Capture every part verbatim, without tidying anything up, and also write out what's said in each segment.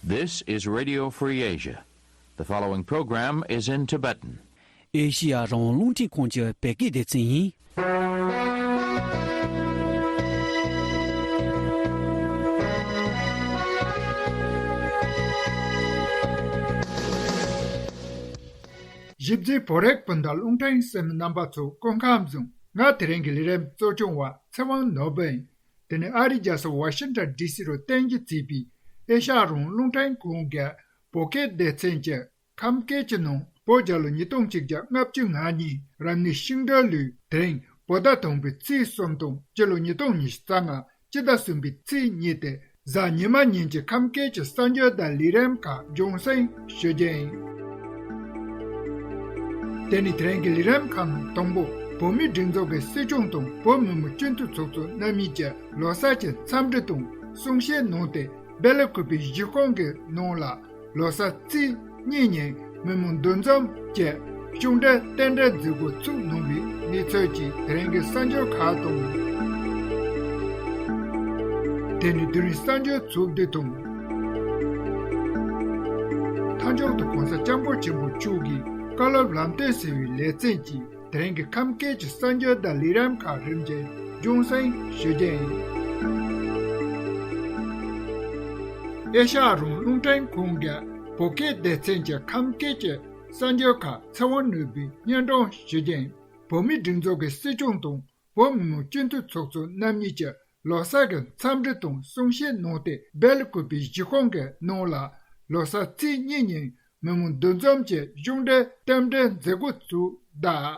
This is Radio Free Asia. The following program is in Tibetan. ཨེ་ཤི་ཡ་རང་དབང་རླུང་འཕྲིན་ཁང་གི་བོད་སྐད་སྡེ་ཚན་ཡིན། གཞིས་རྩེ་བོད་རིགས་སྤུན་ཟླ་རླུང་འཕྲིན་གསན་མི་རྣམ་པ་ཚོ་སྐུ་ཁམས་བཟང་། ང་དེ་རིང་གི་ལས་རིམ་གཙོ་སྐྱོང་བ་ཚེ་དབང་ནོར་བུ་ཡིན། དེ་ནི་ཨ་རིའི་རྒྱལ་ས་ཝ་ཤིང་ཊོན་ཌི་སི་རུ་རྟེན་གཞི་བྱས་པའི་ཨེ་ཤ་ཡ་རང་དབང་རླུང་འཕྲིན་ཁང་གི་བོད་སྐད་སྡེ་ཚན་གྱི་ཁམས་སྐད་ཀྱི་ནང་བོད་རྒྱལ་ལོ་ཉིས་སྟོང་གཅིག་བརྒྱ་ལྔ་བཅུ་ང་གཉིས་རབ་གནས་ཤིང་སྦྲུལ་ལོའི་དེ་རིང་བོད་ཟླ་དང་པོའི་ཚེས་གསུམ་དང་སྤྱི་ལོ་ཉིས་སྟོང་ཉི་ཤུ་རྩ་ལྔ་སྤྱི་ཟླ་གསུམ་པའི་ཚེས་གཉིས་ཏེ་གཟའ་ཉི་མ་ཉིན་གྱི་ཁམས་སྐད་ཀྱི་གསར་འགྱུར་དང་ལས་རིམ་ཁག་རྒྱང་སྲིང་ཞུ་རྒྱུ་ཡིན། དེ་ནི་དེ་རིང་གི་ལས་རིམ་ཁག་ནང་དང་པོ་བོད་མིའི་སྒྲིག་འཛུགས་ཀྱི་སྲིད་སྐྱོང་དང་བོད་མི་མང་སྤྱི་འཐུས་ཚོགས་གཙོ་རྣམ་གཉིས་ཀྱི་ལོ་གསར་གྱི་འཚམས་འདྲི་དང་གསུང་བཤད་གནང་སྟེ་སྦེལ་ཀོབ་པའི་གཞིས་ཁང་གི་ནང་ལ་ལོ་གསར་ཚེས་གཉིས་ཉིན་མི་མང་འདུ་འཛོམས་ཀྱིས་གཞུང་འབྲེལ་རྟེན་འབྲེལ་མཛད་སྒོ་ཚུགས་གནང་བའི་གནས་ཚུལ་གྱི་དེ་རིང་གི་གསར་འགྱུར་ཁག་དང་། དེ་ནི་དེ་རིང་གསར་འགྱུར་ཚོགས་འདུ་དང་། མཐའ་མཇུག་ཏུ་༸གོང་ས་༸སྐྱབས་མགོན་ཆེན་པོ་མཆོག་གིས་བཀའ་སློབ་ལམ་སྟོན་ཟེར་བའི་ལེ་ཚན་གྱི་དེ་རིང་གི་ཁམས་སྐད་ཀྱི་གསར་འགྱུར་དང་ལས་རིམ་ཁག་རིམ་གྱིས་རྒྱང་སྲིང་ཞུ་རྒྱུ་ཡིན། ཨེ་ཤ་ཡ་རང་དབང་རླུང་འཕྲིན་ཁང་གི་བོད་སྐད་སྡེ་ཚན་གྱི་ཁམས་སྐད་ཀྱི་གསར་འགྱུར་ཁག་ཚེ་དབང་ནོར་བུས་སྙན་སྒྲོན་ཞུ་རྒྱུ་ཡིན། བོད་མིའི་སྒྲིག་འཛུགས་ཀྱི་སྲིད་སྐྱོང་དང་བོད་མི་མང་སྤྱི་འཐུས་ཚོགས་གཙོ་རྣམ་གཉིས་ཀྱིས་ལོ་གསར་གྱི་འཚམས་འདྲི་དང་གསུང་བཤད་གནང་སྟེ་སྦེལ་ཀོབ་པའི་གཞིས་ཁང་གི་ནང་ལ་ལོ་གསར་ཚེས་གཉིས་ཉིན་མི་མང་འདུ་འཛོམས་ཀྱིས་གཞུང་འབྲེལ་རྟེན་འབྲེལ་མཛད་སྒོ་ཚུགས་གདའ།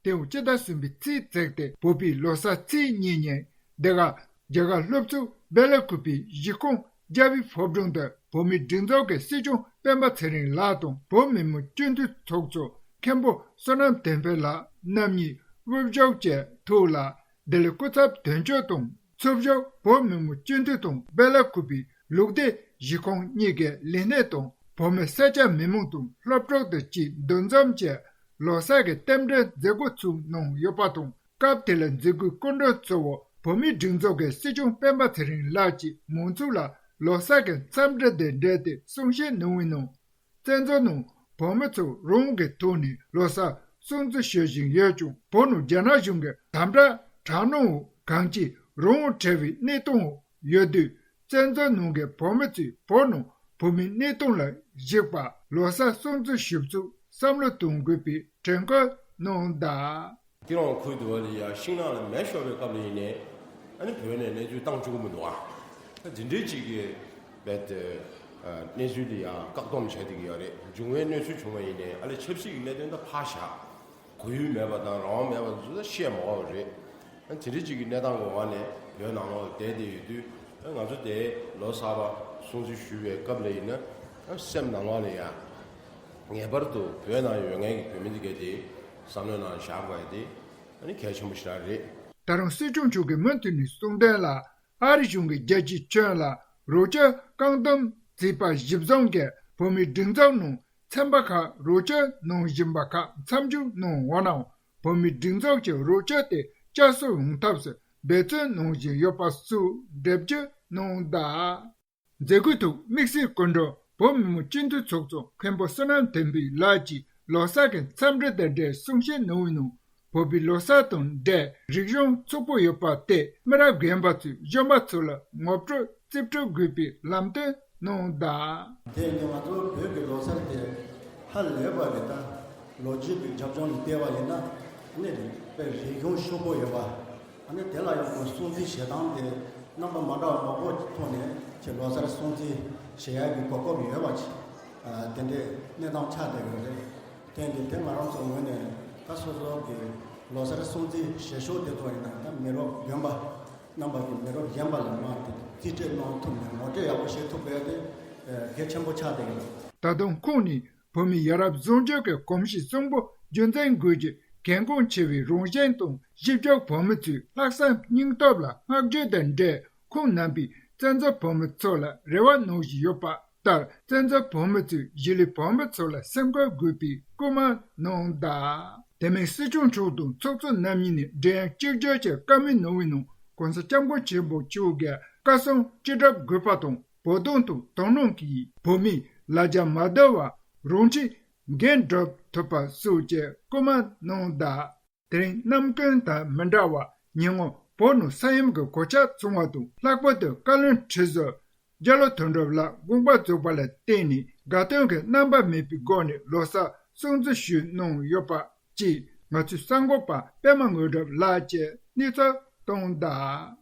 དེའང་སྤྱི་ཟླ་གསུམ་པའི་ཚེས་བརྩིས་ཏེ་བོད་པའི་ལོ་གསར་ཚེས་གཉིས་ཉིན་འདི་ག་རྒྱ་གར་ལྷོ་ཕྱོགས་སྦེལ་ཀོབ་པའི་གཞིས་ཁང་རྒྱལ་བའི་ཕོ་བྲང་དུ་བོད་མིའི་སྒྲིག་འཛུགས་ཀྱི་སྲིད་སྐྱོང་སྤེན་པ་ཚེ་རིང་ལགས་དང་བོད་མི་མང་སྤྱི་འཐུས་ཚོགས་གཙོ་མཁན་པོ་བསོད་ནམས་བསྟན་འཕེལ་ལགས་རྣམ་གཉིས་དབུ་བཞུགས་ཀྱི་ཐོག་ལ་ལྡི་ལི་སྐུ་ཚབ་དོན་གཅོད་དང་ཚོགས་ཞུགས་བོད་མི་མང་སྤྱི་འཐུས་དང་སྦེལ་ཀོབ་པའི་ལུགས་བདེ་གཞིས་ཁོངས་གཉིས་ཀྱི་ལས་སྣེ་དང་བོད་མི་སེར་སྐྱ་མི་མང་དང་སློབ་གྲོགས་དང་བཅས་འདུ་འཛོམས་ཀྱིས་ལོ་གསར་གྱི་རྟེན་འབྲེལ་མཛད་སྒོ་ཚུགས་གནང་ཡོད་པ་དང་། སྐབས་དེ་ལ་མཛད་སྒོའི་སྐུ་མགྲོན་གཙོ་བོ་བོད་མིའི་སྒྲིག་འཛུགས་ཀྱི་སྲིད་སྐྱོང་སྤེན་པ་ཚེ་རིང་ལགས་ཀྱིས་མང་ཚོགས་ལ་ལོ་གསར་གྱི་འཚམས་འདྲི་དང་འབྲེལ་ཏེ་གསུང་བཤད་གནང་བའི་ནང་། བཙན་བྱོལ་ནང་བོད་མི་ཚོས་རང་དབང་གི་ཐོག་ནས་ལོ་གསར་སྲུང་བརྩི་ཞུ་བཞིན་ཡོད་ཀྱང་བོད་ནང་རྒྱ་ནག་གཞུང་གིས་དམ་དྲག་དྲག་གནོན་འོག་གང་ཅི་རང་དབང་བྲལ་བའི་གནས་སྟངས་འོག་ཡོད་དུས། བཙན་བྱོལ་ནང་གི་བོད་མི་ཚོས་བོད་ནང་བོད་མིའི་གནས་སྟངས་ལ་གཞིགས་པ་ལོ་གསར་སྲུང་བརྩི་ཞུ་ཚུལ་བསམ་བློ་གཏོང་དགོས་པའི་དྲན་སྐུལ་གནང་གདའ། སྐྱིད་རོང་ཁུལ་དུ་བ་ལ་ཡ་ཤིང་ནགས་ལ་མེ་ཤོར་བའི་སྐབས་ལ་ཡིན་ནའི་ཨ་ནི་བོད་ནས་གནས་ཚུལ་བཏང་བཅུག་གི་མི་འདུག་ཨ། ད་འདི་འདྲའི་ཅིག་གི་རྦད་དེ་གནས་ཚུལ་འདི་ཡང་བཀག་སྡོམ་བྱས་བསྡད་ཀྱི་ཡོད་རེད། འབྱུང་བའི་གནས་ཚུལ་བྱུང་བ་ཡིན་ནའི་ཨ་ལས་ཆབ་སྲིད་ཀྱི་གནད་དོན་ད་ཕར་བཞག་གོ་ཡུལ་མེད་པ་དང་རང་དབང་མེད་པ་ཚོ་ད་བཤད་མ་དགོས་པ་རེད། ཨ་དེ་འདྲའི་ཅིག་གི་གནས་སྟངས་འོག་ནས་བོད་ནང་ལོགས་བསྡད་བསྡད་ཡོད་དུས་ཨ་ང་ཚོ་དེ་ལོ་གསར་པ་སྲུང་བརྩི་ཞུ་བའི་སྐབས་ལ་ཡིན་ན་ཨ་སེམས་ནང་ལོགས་ལ་ཡང་ངེས་པར་དུ་བོད་ནང་ཡོད་མཁན་གྱི་བོད་མི་འདི་གས་དེ་བསམ་བློའི་ནང་བཞག་དགོས་ཡ་དེ་ཨ་ནི་གལ་ཆེན་པོ་ཞེ་དྲག་རེད། ད་རུང་སྲིད་སྐྱོང་མཆོག་གིས་མུ་མཐུད་ནས་གསུངས་དོན་ལ། ཨ་རི་གཞུང་གིས་རྒྱལ་སྤྱིའི་ཁྱོན་ལ་རོགས་སྐྱོར་བཀག་སྡོམ་བྱས་པ་གཞིར་བཟུང་གིས་བོད་མིའི་སྒྲིག་འཛུགས་ནང་ཚན་པ་ཁག་རོགས་སྐྱོར་གནང་བཞིན་པ་ཁག་མཚམས་འཇོག་གནང་འོང་ན་ཡང་། བོད་མིའི་སྒྲིག་འཛུགས་ཀྱི་རོགས་སྐྱོར་དེ་བསྐྱར་གསོ་ཡོང་ཐབས་སུ་འབད་བརྩོན་གནང་བཞིན་ཡོད་པ་སོགས་འགྲེལ་བརྗོད་གནང་གདའ། མཛད་སྒོའི་ཐོག་དམིགས་བསལ་སྐུ་མགྲོན་བོད་མི་མང་སྤྱི་འཐུས་ཚོགས་གཙོ་མཁན་པོ་བསོད་ནམས་བསྟན་འཕེལ་ལགས་ཀྱིས་ལོ་གསར་གྱི་འཚམས་འདྲི་དང་འབྲེལ་གསུང་བཤད་གནང་བའི་ནང་། བོད་པའི་ལོ་གསར་དང་འབྲེལ་རིག་གཞུང་ཕྱུག་པོ་ཡོད་པ་དེ་མི་རབས་རྒན་པ་ཚོས་གཞོན་པ་ཚོ་ལ་ངོ་སྤྲོད་རྩིས་སྤྲོད་དགོས་པའི་ལམ་སྟོན་གནང་གདའ། དེ་ནི་ང་ཚོ་བོད་ཀྱི་ལོ་གསར་དེ་ཧ་ལས་པ་རེད། ད་ལོ་རྒྱུས་ཀྱི་རྒྱབ་ལྗོངས་ནས་བལྟས་པ་ཡིན་ན་ནི་དཔེ་རིག་གཞུང་ཕྱུག་པོ་ཡོད་པ། ཨ་ནི་དེ་ལ་ཡང་ཁོང་སྲུང་བརྩི་བྱེད་སྟངས་དེ་རྣམ་པ་མ་འདྲ་བ་མང་པོ་ཐོག་ནས་ཁྱེད་ལོ་གསར་སྲུང་བརྩི་བྱེད་ཡག་གི་གོ་སྐབས་ཡོད་པ་ཅིག་ཨ་དེ་འདྲའི་གནས་སྟངས་ཆགས་བསྡད་ཡོད་རེད། དེ་འདི་དེ་ང་རང་ཚོ་ངོས་ནས་ད་སོ་སོ་གི་ལོ་གསར་སྲུང་བརྩི་བྱེད་ཕྱོགས་དེ་ཚོ་ཡིན་ན་ད་མི་རབས་རྒན་པ་རྣམ་པ་གི་མི་རབས་གཞོན་པ་ལ་མ་དེ་རྩིས་སྤྲོད་གནང་ཐུབ་ནས་ངོ་སྤྲོད་ཡག་པོ་བྱེད་ཐུབ་པས་དེ་གལ་ཆེན་པོ་ཆགས་བསྡད་ཡོད། ད་དུང་ཁོང་ནི། བོད་མི་ཡ་རབས་ཟུང་འབྲེལ་གྱི་གོམས་གཤིས་གསོན་པོ་རྒྱུན་འཛིན་དགོས་རྒྱུ་གལ་འགངས་ཆེ་བའི་རང་བཞིན་དང་གཞིས་བྱེས་བོད་མི་ཚོའི་ལྷག་བསམ་སྙིང་སྟོབས་ལ་བསྔགས་བརྗོད་དང་འབྲེལ་ཁོང་རྣམ་པས་བཙན་བྱོལ་བོད་མི་ཚོ་ལ་རེ་བ་གནང་བཞིན་ཡོད་པ་ལྟར་བཙན་བྱོལ་བོད་མི་ཚོས་གཞིས་ལུས་བོད་མི་ཚོ་ལ་སེམས་ཁུར་དགོས་པའི་སྐུལ་མ་གནང་གདའ། དེ་མིན་སྲིད་སྐྱོང་མཆོག་དང་ཚོགས་གཙོ་རྣམ་གཉིས་ནས་མགྲོན་གཅིག་གྱུར་གྱི་བཀའ་མོལ་གནང་བའི་ནང་༸གོང་ས་༸སྐྱབས་མགོན་ཆེན་པོ་མཆོག་གིས་བཀའ་གསུང་ཅི་སྒྲུབ་དགོས་པ་དང་། བོད་དོན་དང་དོ་སྣང་གིས་བོད་མིའི་ལ་རྒྱ་མ་བསྡུར་བར་རང་འཁྲིས་འགན་སྒྲུབ་ཐུབ་པ་སོགས་ཀྱི་སྐུལ་མ་གནང་གདའ། དེ་རིང་རྣམ་ཀུན་དང་མི་འདྲ་བར་ཉེ་སྔོན་བོད་ནང་ས་ཡོམ་གྱི་གོད་ཆག་བྱུང་བ་དང་ལྷག་པར་དུ་བཀའ་བློན་ཁྲི་ཟུར་རྒྱ་ལོ་དོན་གྲུབ་ལགས་དགོངས་པ་རྫོགས་པ་ལ་བརྟེན་ནས་དགའ་སྟོན་གྱི་རྣམ་པ་མེད་པའི་སྒོ་ནས་ལོ་གསར་སྲུང་བརྩི་ཞུས་གནང་ཡོད་པ་བཅས་ང་ཚོའི་གསར་འགོད་པ་པད་མ་དངོས་གྲུབ་ལགས་ཀྱིས་གནས་ཚུལ་བཏོན་གདའ།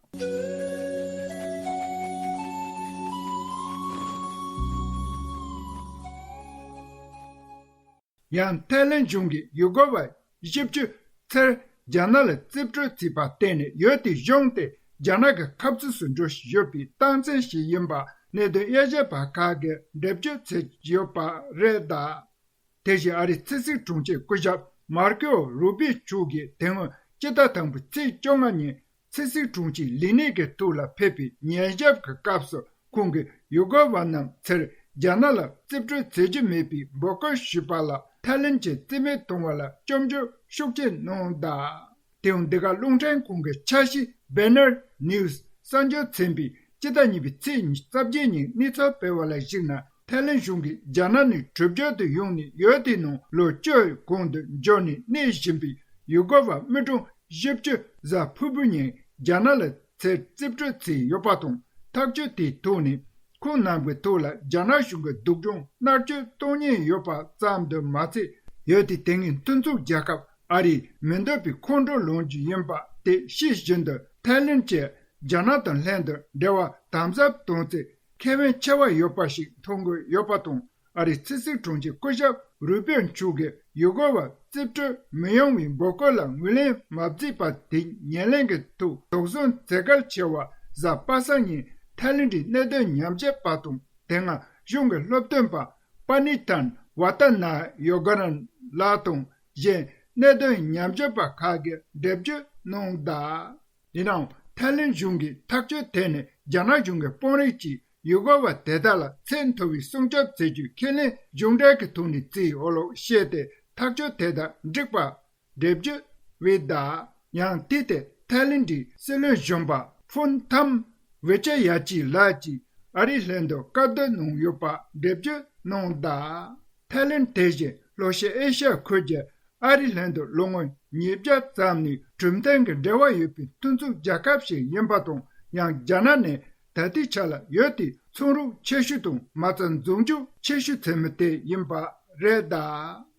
ཡང་ཐའི་ལེན་གཞུང་གིས་ཡུ་གུར་བ་བཞི་བཅུ་ཚུར་རྒྱ་ནག་ལ་རྩིས་སྤྲོད་བྱས་པར་བརྟེན་ནས་ཡུལ་དེའི་གཞུང་དེ་རྒྱ་ནག་གི་ཁ་ཕྱོགས་སུ་འགྲོ་བཞིན་ཡོད་པའི་རྟགས་མཚན་ཞིག་ཡིན་པ་གནད་དོན་དབྱེ་ཞིབ་པ་ཁག་གིས་འགྲེལ་བརྗོད་བྱས་ཡོད་པ་རེད་གདའ། དེ་བཞིན་ཨ་རིའི་ཕྱི་སྲིད་དྲུང་ཆེ་སྐུ་ཞབས་མར་ཀོ་རུ་བི་ཡོ་མཆོག་གིས་དེ་སྔོན་སྤྱི་ཟླ་དང་པོའི་ཚེས་བཅོ་ལྔ་ཉིན་ཕྱི་སྲིད་དྲུང་ཆེའི་ལས་གནས་ཀྱི་ཐོག་ལ་ཕེབས་པའི་ཉན་ཞིབ་ཀྱི་སྐབས་སུ་ཁོང་གིས་ཡུ་གུར་བ་རྣམས་ཚུར་རྒྱ་ནག་ལ་རྩིས་སྤྲོད་བྱེད་རྒྱུ་མེད་པའི་འབོད་སྐུལ་ཞུས་པ་ལ་ཐའི་ལེན་གྱིས་རྩིས་མེད་གཏོང་བ་ལ་སྐྱོན་བརྗོད་ཤུགས་ཆེ་གནང་གདའ། དེའང་འདི་ག་རླུང་འཕྲིན་ཁང་གི་ཆ་ཤས་སྦེ་ནར་ནིའུ་སི་གསར་འགྱུར་ཚན་པས་སྤྱི་ཟླ་གཉིས་པའི་ཚེས་རྩ་བརྒྱད་ཉིན་གནས་ཚུལ་སྤེལ་བ་ལ་གཞིགས་ན། ཐའི་ལེན་གཞུང་གིས་རྒྱ་ནག་ནས་བྲོས་བྱོལ་དུ་ཡོང་ནས་ཡུལ་དེའི་ནང་ལོ་བཅུའི་གོང་དུ་འབྱོར་ནས་གནས་བཞིན་པའི་ཡུ་གུར་བ་མི་གྲངས་བཞི་བཅུ་གཟའ་ཕུར་བུ་ཉིན་རྒྱ་ནག་ལ་ཚུར་རྩིས་སྤྲོད་བྱས་ཡོད་པ་དང་། ཐག་གཅོད་དེའི་ཐོག་ནས་ཁོང་རྣམས་ཀྱི་ཐོག་ལ་རྒྱ་ནག་གཞུང་གི་སྡུག་སྦྱོང་མནར་གཅོད་གཏོང་ཉེན་ཡོད་པ་ཙམ་དུ་མ་ཚད། ཡུལ་དེའི་དེ་སྔའི་མཐུན་ཚོགས་རྒྱལ་ཁབ་ཨ་རིས་མི་འདོད་པའི་ཁོང་ཁྲོ་ལངས་རྒྱུ་ཡིན་པ་དེ་ཤེས་བཞིན་དུ་ཐའི་ལེན་གྱིས་རྒྱ་ནག་དང་ལྷན་དུ་འབྲེལ་བ་དམ་ཟབ་གཏོང་ཚེ་ཁེ་ཕན་ཆེ་བ་ཡོད་པ་ཞིག་མཐོང་གི་ཡོད་པ་དང་། ཨ་རིའི་ཕྱི་སྲིད་དྲུང་ཆེ་སྐུ་ཞབས་རུ་པིའོ་མཆོག་གིས་ཡུ་གུར་བ་རྩིས་སྤྲོད་མི་ཡོང་བའི་འབོད་སྐུལ་ལ་ངོས་ལེན་མ་བྱས་པ་དེ་ཉེར་ལེན་གྱི་ཐོག་དོགས་ཟོན་བྱེད་གལ་ཆེ་བ་གཟའ་པ་སངས་ཉིན་ཐའི་ལེན་གྱི་གནད་དོན་ཉམས་ཞིབ་པ་དང་དེ་སྔ་གཞུང་གི་སློབ་སྟོན་པ་པ་ནི་ཐན་ཝ་ཏ་ན་ཡོ་ག་རན་ལགས་དང་གཞན་གནད་དོན་ཉམས་ཞིབ་པ་ཁག་གིས་འགྲེལ་བརྗོད་གནང་གདའ། ཡིན་ནའང་ཐའི་ལེན་གཞུང་གིས་ཐག་གཅོད་དེ་ནི་རྒྱ་ནག་གཞུང་གི་དཔོན་རིགས་ཀྱིས་ཡུ་གུར་བ་དེ་དག་ལ་ཚད་མཐོ་བའི་སྲུང་སྐྱོབ་བྱེད་རྒྱུའི་ཁས་ལེན་གཞུང་འབྲེལ་གྱི་ཐོག་ནས་བྱས་ཡོད་ལུགས་བཤད་དེ་ཐག་གཅོད་དེ་དག་འགྲིག་པ་འགྲེལ་བརྗོད་འབུལ་གདའ། ཡང་དེ་དེ་ཐའི་ལེན་གྱི་སྲིད་བློན་གཞོན་པ་ཕུན་ཐམ་ཝེ་ཅ་ཡ་ཅི་ལགས་ཀྱིས་ཨ་རིའི་ལྷན་དུ་བཀའ་བསྡུར་གནང་ཡོད་པ་འགྲེལ་བརྗོད་གནང་གདའ། ཐའི་ལེན་དེ་བཞིན་ལྷོ་ཤར་ཨེ་ཤ་ཡ་ཁུལ་གྱི་ཨ་རིའི་ལྷན་དུ་ལོ་ངོ་ཉིས་བརྒྱ་ཙམ་ནས་གྲུབ་མཐའ་གི་འབྲེལ་བ་ཡོད་པའི་མཐུན་ཚོགས་རྒྱལ་ཁབ་ཞིག་ཡིན་པ་དང་། ཡང་རྒྱ་ནག་ནི་ད་ལྟའི་ཆ་ལ་ཡུལ་དེའི་ཚོང་རོགས་ཆེ་ཤོས་དང་མ་རྩ་འཛུགས་འཇུག་ཆེ་ཤོས་ཚད་མི་དེ་ཡིན་པ་རེད་གདའ།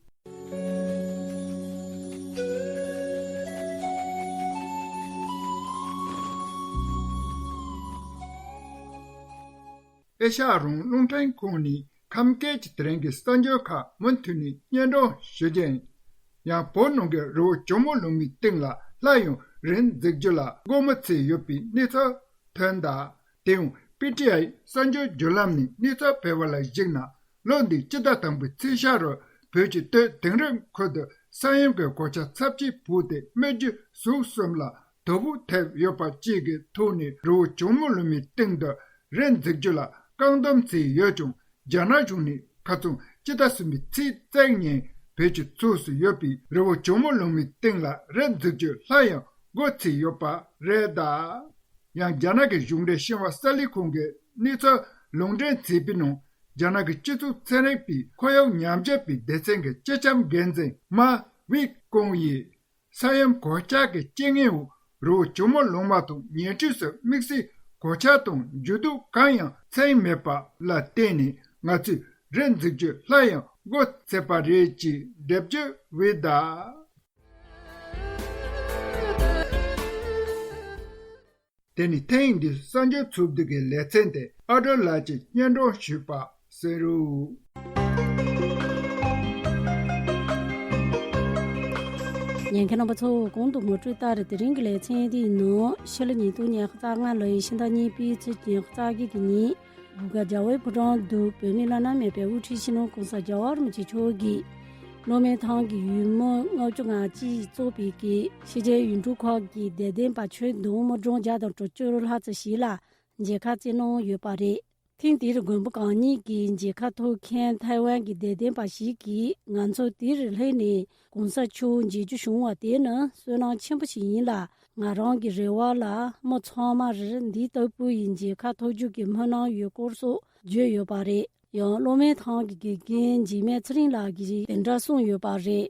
ཨེ་ཤ་ཡ་རང་དབང་རླུང་འཕྲིན་ཁང་ནས་ཁམས་སྐད་ཀྱི་དེ་རིང་གི་གསར་འགྱུར་ཁག་མུ་མཐུད་ནས་སྙན་སྒྲོན་ཞུ་རྒྱུ་ཡིན། ཡང་བོད་ནང་གི་རི་བོ་ཇོ་མོ་གླིང་མའི་སྟེང་ལ་སླར་ཡང་རི་འཛེག་རྒྱུ་ལ་སྒོ་མོ་ཕྱེ་ཡོད་པའི་གནས་ཚུལ་ཐོན་གདའ། དེ་ཡང་པི་ཊི་ཨའི་གསར་འགྱུར་བརྒྱུད་ལམ་ནས་གནས་ཚུལ་སྤེལ་བ་ལ་གཞིགས་ན། ལོ་འདིའི་སྤྱི་ཟླ་དང་པོའི་ཚེས་ཤར་རུ་བོད་ཀྱི་སྟོད་དིང་རི་ཁུལ་དུ་ས་ཡོམ་གྱི་གོད་ཆག་ཚབས་ཆེ་བབས་ཏེ་སྨད་རྒྱུད་ཟུར་གསུམ་ལ་དོ་ཕོག་ཐེབས་ཡོད་པ་བཅས་ཀྱི་ཐོག་ནས་རི་བོ་ཇོ་མོ་གླིང་མའི་སྟེང་དུ་རི་འཛེག་རྒྱུ་ལ་བཀག་སྡོམ་བྱས་ཡོད་ཀྱང་། རྒྱ་ནག་གཞུང་ནས་ཁ་རྩང་སྤྱི་ཟླ་གསུམ་པའི་ཚེས་བཅུ་ཉིན་བོད་ཀྱི་ཕྱོགས་སུ་ཡོད་པའི་རི་བོ་ཇོ་མོ་གླིང་མའི་སྟེང་ལ་རི་འཛེག་རྒྱུ་སླར་ཡང་སྒོ་ཕྱེ་ཡོད་པ་རེད་གདའ། ཡང་རྒྱ་ནག་གི་གཞུང་འབྲེལ་ཤིན་ཧྭ་གསར་ལས་ཁང་གིས་གནས་ཚུལ་ལུང་འདྲེན་བྱས་པའི་ནང་། རྒྱ་ནག་གི་སྤྱི་ཚོགས་ཚན་རིག་པས་ཁོར་ཡུག་ཉམས་ཞིབ་པའི་སྡེ་ཚན་གྱི་སྤྱི་ཁྱབ་འགན་འཛིན་མ་ཝི་ཀོང་ཡིས། ས་ཡོམ་གོད་ཆག་གི་རྐྱེན་ངན་འོག་རི་བོ་ཇོ་མོ་གླིང་མ་དང་ཉེ་འཁྲིས་སུ་དམིགས་བསལ་གོད་ཆག་དང་འགྱུར་ལྡོག་གང་ཡང་ཕྱིན་མེད་པ་ལ་བརྟེན་ནས་ང་ཚོས་རི་འཛེག་རྒྱུ་སླར་ཡང་སྒོ་ཕྱེ་བ་རེད་ཅེས་འགྲེལ་བརྗོད་འབུལ་གདའ། དེ་ནི་ཐེངས་འདིའི་གསར་འགྱུར་ཚོགས་འདུ་གི་ལེ་ཚན་དེ་ཨ་ཀྲོ་ལགས་ཀྱིས་སྙན་སྒྲོན་ཞུས་པ་གསན་རོགས། ཉན་མཁན་རྣམ་པ་ཚོ། གོང་དུ་ངོ་སྤྲོད་ལྟར་དེ་རིང་གི་ལེ་ཚན་འདིའི་ནང་ཕྱི་ལོ་ཉིས་སྟོང་ཉི་ཤུ་རྩ་ལྔ་ལོའི་ཕྱི་ཟླ་གཉིས་པའི་ཚེས་ཉི་ཤུ་རྩ་བརྒྱད་ཀྱི་ཉིན། གུར་དཀར་རྒྱལ་བའི་ཕོ་བྲང་དུ་བོད་མིའི་བླ་ན་མེད་པའི་དབུ་ཁྲིད་སྤྱི་ནོར་༸གོང་ས་༸རྒྱལ་བ་རིན་པོ་ཆེ་མཆོག་གིས་གློག་མེ་ཐང་གི་ཡུལ་མི་ལྔ་བཅུ་ང་གཅིག་གཙོས་པའི་གི་ཕྱི་རྒྱལ་ཡུལ་གྲུ་ཁག་གི་དད་ལྡན་པ་ཆོས་དོན་མི་གྲངས་བརྒྱ་དང་དྲུག་ཅུ་ལྷག་ཙམ་ཞིག་ལ་མཇལ་ཁ་བསྩལ་གནང་ཡོད་པ་རེད། ཐེངས་འདིར་དགོན་པ་གང་ཉིད་ཀྱི་མཇལ་ཁ་ཐོབ་མཁན་ཐའེ་ཝན་གྱི་དད་ལྡན་པ་ཞིག་གིས་ང་ཚོ་འདིར་སླེབས་ནས་༸གོང་ས་མཆོག་མཇལ་རྒྱུ་བྱུང་བ་དེ་ནི་བསོད་ནམས་ཆེན་པོ་ཞིག་ཡིན་ལ། ང་རང་གི་རེ་བ་ལ་མི་ཚང་མར་འདི་ལྟ་བུ་ཡི་མཇལ་ཁ་ཐོབ་རྒྱུ་གི་སྨོན་ལམ་ཡོད་སྐོར་སོགས་བརྗོད་ཡོད་པ་རེད། ཡང་གློག་མེ་ཐང་གི་དགེ་རྒན་འཇིགས་མེད་ཚེ་རིང་ལགས་ཀྱིས་དེ་འདྲ་གསུངས་ཡོད་པ་རེད།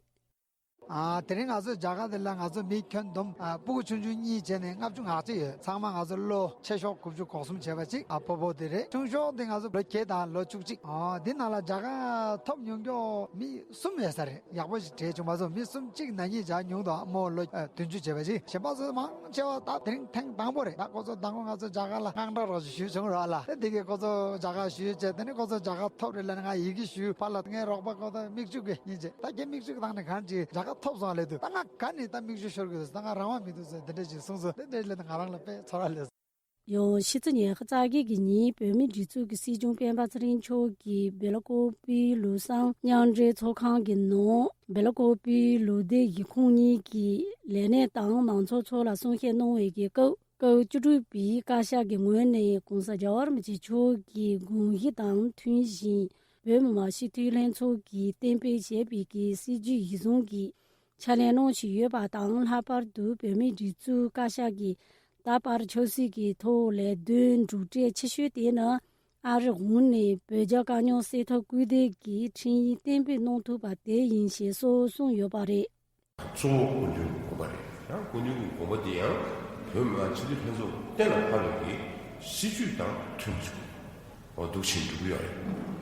ཨ། དེ་རིང་ང་ཚོའི་རྒྱ་གར་འདི་ལ་ང་ཚོ་མི་ཁྱོན་བསྡོམས། ཨ། སྤུ་གུ་ཆུང་ཆུང་གཉིས་བྱས་ནས་ལྔ་བཅུ་ང་གཅིག་ཡོད། ཚང་མ་ང་ཚོ་ལོ་ཆེ་ཤོས་དགུ་བཅུ་གོ་གསུམ་བྱས་པ་གཅིག་ཨ། སྤོ་བོ་དེ་རེད། ཆུང་ཤོས་དེ་ང་ཚོ་ལོ་བརྒྱད་དང་ལོ་བཅུ་གཅིག་ཨ། འདི་ནང་ལ་རྒྱ་གར་ཐོབ་མྱོང་མཁན་མི་གསུམ་ཡོད་ས་རེད། ཡག་པོ་ཞིག་བྲིས་བྱུང་མ་སོང་། མི་གསུམ་གཅིག་ན་ནིང་བྱས་མྱོང་འདུག་མོ་ལོ་ཨ། བདུན་ཅུ་བྱས་པ་ཅིག་གཞན་པ་ཚོ་མང་ཆེ་བ་ད་དེ་རིང་ཐེངས་དང་པོ་རེད། ད་ཁོ་ཚོ་དང་པོ་ང་ཚོ་རྒྱ་གར་ལ་དངངས་སྐྲག་རོགས་ཞུས་བྱུང་རོགས་ལ། དེ་དེ་གས་ཁོ་ཚོ་རྒྱ་གར་ཞུས་བྱས། དེ་ནས་ཁོ་ཚོ་རྒྱ་གར་ཐོབ་རེད་ལབ་ནས་ང་ཡི་གེ་ཞུས། ཕར་ལ་ངའི་རོགས་པ་ཁོ་ཚོ་མིག་ཆུ་གིས་ཡིན་བྱས། ད་ཁྱེད་མིག་ཆུ་གི་ཐང་ནས་གང་ཅི་རྒྱ་གར་ཐོབ་སོང་ལབ་འདུག་ད་ང་ག་ནས་ད་མིག་ཆུ་ཤོར་གི་འདུག་ད་ང་རང་དབང་མི་འདུག་ཟེར་དེ་འདྲ་ཞིག་གསུངས་སོང་། དེ་འདྲ་ལབ་ནས་ང་རང་ལ་དཔེ་ཚོར་བ་སླེབས་སོང་། ཡང་ཕྱི་ཚེས་ཉི་ཤུ་རྩ་བརྒྱད་ཀྱི་ཉིན་བོད་མིའི་སྒྲིག་འཛུགས་ཀྱི་སྲིད་སྐྱོང་སྤེན་པ་ཚེ་རིང་མཆོག་གིས་སྦེལ་ཀོབ་པི་ལུ་སང་མཉམ་འབྲེལ་ཚོགས་ཁང་གི་ནང་སྦེལ་ཀོབ་པི་ལུ་སྡེ་གཞིས་ཁོངས་གཉིས་ཀྱི་ལས་སྣེ་དང་མང་ཚོགས་ཚོ་ལ་གསུང་བཤད་གནང་བའི་གི་སྐབས། སྐབས་བཅུ་དྲུག་པའི་བཀའ་ཤག་གི་ངོས་ནས་༸གོང་ས་༸རྒྱལ་བ་རིན་པོ་ཆེ་མཆོག་གི་དགོངས་གཞི་དང་མཐུན་ཞིང་། བོད་མི་མང་སྤྱི་འཐུས་ལྷན་ཚོགས་ཀྱིས་གཏན་འབེབས་བྱས་པའི་གི་སྲིད་ཇུས་གཞིར་བཟུང་གིས་ཕྱག་ལས་གནང་བཞིན་ཡོད་པ་དང་། ལྷག་པར་དུ་བོད་མིའི་སྒྲིག་འཛུགས་བཀའ་ཤག་གིས་ད་བར་ཆབ་སྲིད་ཀྱི་ཐོག་ལས་དོན་སྒྲུབ་འབྲས་ཆེ་ཤོས་དེ་ནི་ཨ་རིའི་ངོས་ནས་བོད་རྒྱ་དཀའ་རྙོག་སེལ་ཐབས་སྐུལ་འདེད་ཀྱི་ཁྲིམས་ཡིག་གཏན་འབེབས་གནང་ཐུབ་པ་དེ་ཡིན་ཞེས་སོགས་གསུངས་ཡོད་པ་རེད། གཙོ་བོ་སྐུ་མདུན་གྱི་དགོངས་པ་རེད། ཡང་སྐུ་མདུན་གྱི་དགོངས་པ་འདི་ཡང་བོད་མི་མང་སྤྱི་འཐུས་ལྷན་ཚོགས་གཏན་ལ་ཕབ་པའི་གི་སྲིད་ཇུས་དང་མཐུན་ཞིང་འོ་འདུག་བྱས་འགྲོ་གི་ཡོད་རེད།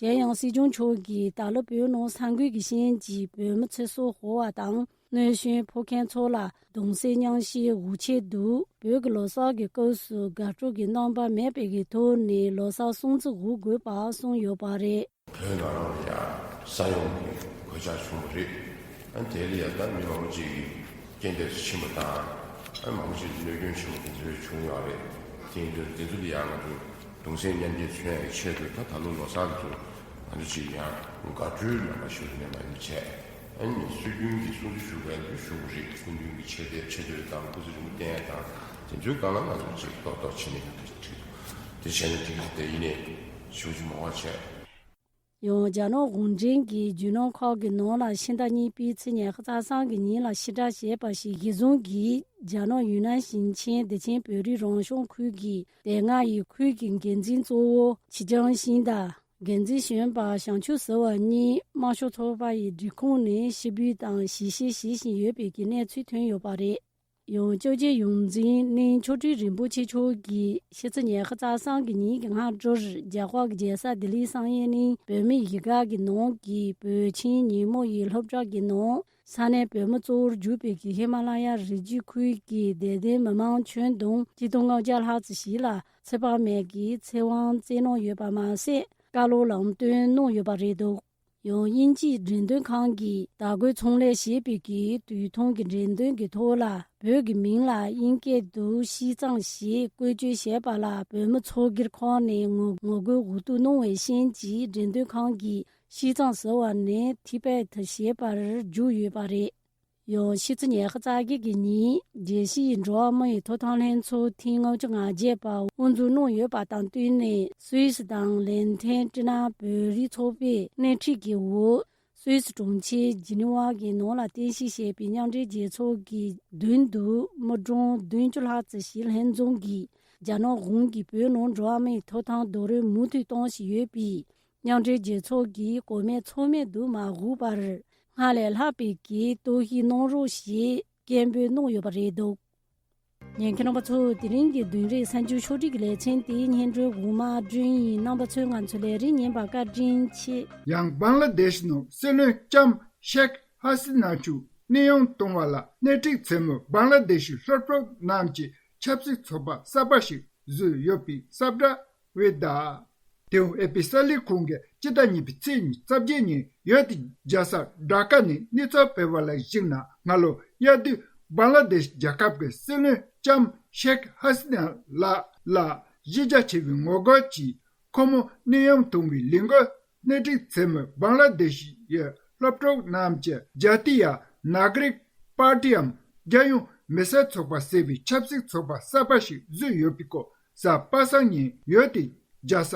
གཞན་ཡང་སྲིད་སྐྱོང་མཆོག་གིས་ད་ལོ་བོད་ནང་ས་འགུལ་གྱི་རྐྱེན་གྱིས་བོད་མི་ཚེ་སྲོག་ཤོར་བ་དང་གནོད་སྐྱོན་ཕོག་མཁན་ཚོ་ལ་གདུང་སེམས་མཉམ་སྐྱེད་འུ་ཆེད་དུ་བོད་ཀྱི་ལོ་གསར་གྱི་སྐབས་སུ་དགའ་སྤྲོ་གི་རྣམ་པ་མེད་པའི་གི་ཐོག་ནས་ལོ་གསར་སྲུང་བརྩི་ཞུ་དགོས་པ་གསུངས་ཡོད་པ་རེད། བོད་ནང་ལ་ཡང་ས་ཡོམ་གྱི་གོད་ཆག་བྱུང་བ་རེད། ཨ་དེ་ལ་ཡང་ད་མི་མང་པོ་ཅིག་གིས་རྐྱེན་འདས་སུ་ཕྱིན་པ་དང་། ཨ་མང་པོ་ཅིག་གནོད་སྐྱོན་ཆེན་པོ་དེ་ཚོ་བྱུང་ཡོད་རེད། དེ་ཡིན་དུས་དེ་ཚོ་ལ་ཡང་ང་ཚོ་གདུང་སེམས་མཉམ་སྐྱེད་མཚོན་ཡག་གི་ཆེད་དུ་ད་ད་ལོ་ལོ་གསར་དུ་ང་ཚོ་ཅིག་ཡང་དགའ་སྤྲོའི་ལམ་ཁ་ཞུ་ནས་མ་ཡིན་བྱས། ཨ་ནི་སྲོལ་རྒྱུན་གྱི་སྲུང་བརྩི་ཞུ་དགོས་ཡག་ཞུ་དགོས་རེད། སྐུ་མདུན་གྱི་ཆེ་བསྟོད་ཆེ་བསྟོད་དང་སྐུ་ཚེ་རིང་པོ་བརྟན་ཡག་དང་དེ་ཚོའི་སྒང་ལ་ང་ཚོ་ཅིག་ཏོག་ཏོག་བྱེད་ནས་ཡག་དེ་བྲིས་འདུག་དེ་བྱས་ན་དེ་གི་དེ་ཡིན་ནས་ཞུ་རྒྱུ་མང་བ་བྱས། ཡང་རྒྱ་ནག་གུང་ཁྲན་གྱིས་རྒྱལ་ནང་ཁག་གི་ནང་ལ་ཕྱི་ཟླ་གཉིས་པའི་ཚེས་ཉི་ཤུ་རྩ་གསུམ་གྱི་ཉིན་ལ་ཕྱིར་བསྒྲགས་བྱས་པ་ཞིག་གཞིར་བཟུང་གིས། རྒྱ་ནག་ཡུན་ནན་ཞིང་ཆེན་བདེ་ཆེན་བོད་རིགས་རང་སྐྱོང་ཁུལ་གྱི་དེ་སྔ་ཡི་ཁུལ་གྱི་འགན་འཛིན་གཙོ་བོ་ཆི་ཅང་ཤིན་དང་། འགན་འཛིན་གཞོན་པ་ཞང་ཆུ་ཟེར་བ་གཉིས་དམར་ཤོག་ཚོགས་པ་ཡི་སྒྲིག་ཁོངས་ནས་ཕྱིར་འབུད་དང་ཞིབ་བཤེར་བྱེད་བཞིན་ཡོད་པའི་གི་གནས་ཚུལ་ཐོན་ཡོད་པ་རེད། ཡང་སྐྱབས་རྗེ་ཡོངས་འཛིན་གླིང་མཆོག་སྤྲུལ་རིན་པོ་ཆེ་མཆོག་གིས་ཕྱི་ཚེས་ཉི་ཤུ་རྩ་གསུམ་གྱི་ཉིན་གྱི་སྔ་དྲོར་རྒྱ་གར་གྱི་རྒྱལ་ས་ལྡི་ལིའི་བསམ་ཡས་གླིང་བོད་མིའི་གཞིས་ཀ་གི་ནང་གི་བོད་ཆེན་ཉིན་མོ་ཡི་སློབ་གྲྭ་གི་ནང་ས་གནས་བོད་མི་གཙོ་བོར་གྱུར་པའི་གི་ཧི་མ་ལ་ཡ་རི་རྒྱུད་ཁུལ་གྱི་དད་ལྡན་མི་མང་ཁྱོན་བསྡོམས་ཆིག་སྟོང་ལྔ་བརྒྱ་ལྷག་ཙམ་ཞིག་ལ་ཚེ་དཔག་མེད་ཀྱི་ཚེ་དབང་བསྩལ་གནང་ཡོད་པ་མ་ཟད། བཀའ་སློབ་ལམ་སྟོན་གནང་ཡོད་པ་རེད་འདུག་ཡང་དབྱིན་ཇིའི་འགྲེམས་སྟོན་ཁང་གིས་དར་གོས་ཚོང་ལས་བྱེད་པའི་གི་དུས་ཐུང་གི་འགྲེམས་སྟོན་གྱི་ཐོག་ལ། བོད་ཀྱི་མིང་ལ་དབྱིན་སྐད་དུ་ཤིས་ཙང་ཞེས་བཀོལ་སྤྱོད་བྱས་པ་ལ། བོད་མི་ཚོགས་སྒེར་ཁག་ནས་ངོ་ངོ་རྒོལ་འུ་ཐུག་གནང་བའི་རྐྱེན་གྱིས། འགྲེམས་སྟོན་ཁང་གིས་ཤིས་ཙང་ཟེར་བ་ནས་ཐི་བེད་ཞེས་པར་བསྒྱུར་ཡོད་པ་རེད། ཡང་ཕྱི་ཚེས་ཉི་ཤུ་རྩ་བརྒྱད་ཀྱི་ཉིན། རྒྱལ་སྤྱིའི་འགྲོ་བ་མིའི་ཐོབ་ཐང་ལྷན་ཚོགས་ཐེངས་ལྔ་བཅུ་ང་བརྒྱད་པ་དབུ་འཛུགས་གནང་ཡོད་པ་དང་བསྟུན་ནས། སུད་སི་དང་ལན་ཐན་ཀྲི་ན་བོད་རིགས་ཚོགས་པས་སྣེ་ཁྲིད་ཀྱི་འོག་སུད་སི་གྲོང་ཁྱེར་ཇི་ནི་ཝ་གི་ནང་ལ་རྟེན་གཞི་བྱས་པའི་མཉམ་འབྲེལ་རྒྱལ་ཚོགས་ཀྱི་མདུན་དུ། མི་གྲངས་བདུན་ཅུ་ལྷག་ཙམ་ཞིག་ལྷན་འཛོམས་ཀྱིས། རྒྱ་ནག་གཞུང་གིས་བོད་ནང་འགྲོ་བ་མིའི་ཐོབ་ཐང་རྡོག་རོལ་མུ་མཐུད་གཏོང་བཞིན་ཡོད་པས། མཉམ་འབྲེལ་རྒྱལ་ཚོགས་ཀྱིས་གོ་མེད་ཚོར་མེད་དུ་མ་བཞག་པར། སྔར་ལས་ལྷག་པའི་གི་གཏོར་བཤིག་གནང་རོགས་ཞེས་སྐད་འབོད་གནང་ཡོད་པ་རེད་འདུག་ཉན་མཁན་རྣམ་པ་ཚོ། དེ་རིང་གི་བདུན་རེའི་གསར་འགྱུར་ཕྱོགས་སྒྲིག་གི་ལེ་ཚན་དེ་སྙན་སྒྲོན་འོག་མ་སྒྲོན་ཡིན། རྣམ་པ་ཚོས་ང་ཚོའི་ལས་རིམ་ཉན་པར་བཀའ་དྲིན་ཆེ། ཡང་བང་ལ་དེཤ་ནང་སྲིད་བློན་ལྕམ་ཤེག་ཧ་སི་ན་མཆོག་གནས་དབྱུང་གཏོང་བ་ལ་སྣེ་ཁྲིད་མཛད་མོལ་བང་ལ་དེཤ་སློབ་ཕྲུག་རྣམས་ཀྱི་ཆབ་སྲིད་ཚོགས་པ་གསར་པ་ཞིག་བཟོས་ཡོད་པའི་གསལ་བསྒྲགས། ཝེ་ད། ཏེའུ་ཨེ་པི་གསར་ལས་ཁང་གིས་སྤྱི་ཟླ་གཉིས་པའི་ཚེས་ཉི་ཤུ་རྩ་བརྒྱད་ཉིན་ཡུལ་དེའི་རྒྱལ་ས་ཌ་ཀ་ནས་གནས་ཚུལ་སྤེལ་བ་ལ་གཞིགས་ན། སྔ་ལོ་དབྱར་དུས་བང་ལ་དེཤ་རྒྱལ་ཁབ་ཀྱི་སྲིད་བློན་ལྕམ་ཤེག་ཧ་སི་ན་ལགས་ལ་གཞི་རྒྱ་ཆེ་བའི་ངོ་རྒོལ་གྱིས་ཁོ་མོ་གནས་དབྱུང་གཏོང་བའི་ལས་འགུལ་སྣེ་ཁྲིད་མཛད་མོལ་བང་ལ་དེཤ་ཡི་སློབ་ཕྲུག་རྣམས་ཀྱིས་ཇཱ་ཏི་ཡ་ནཱ་ག་རིག་པར་ཏི་འམ་རྒྱལ་ཡོངས་མི་སེར་ཚོགས་པ་ཟེར་བའི་ཆབ་སྲིད་ཚོགས་པ་གསར་པ་ཞིག་བཟོས་ཡོད་པའི་སྐོར། གཟའ་པ་སངས་ཉིན་ཡུལ་དེའི་རྒྱལ་ས་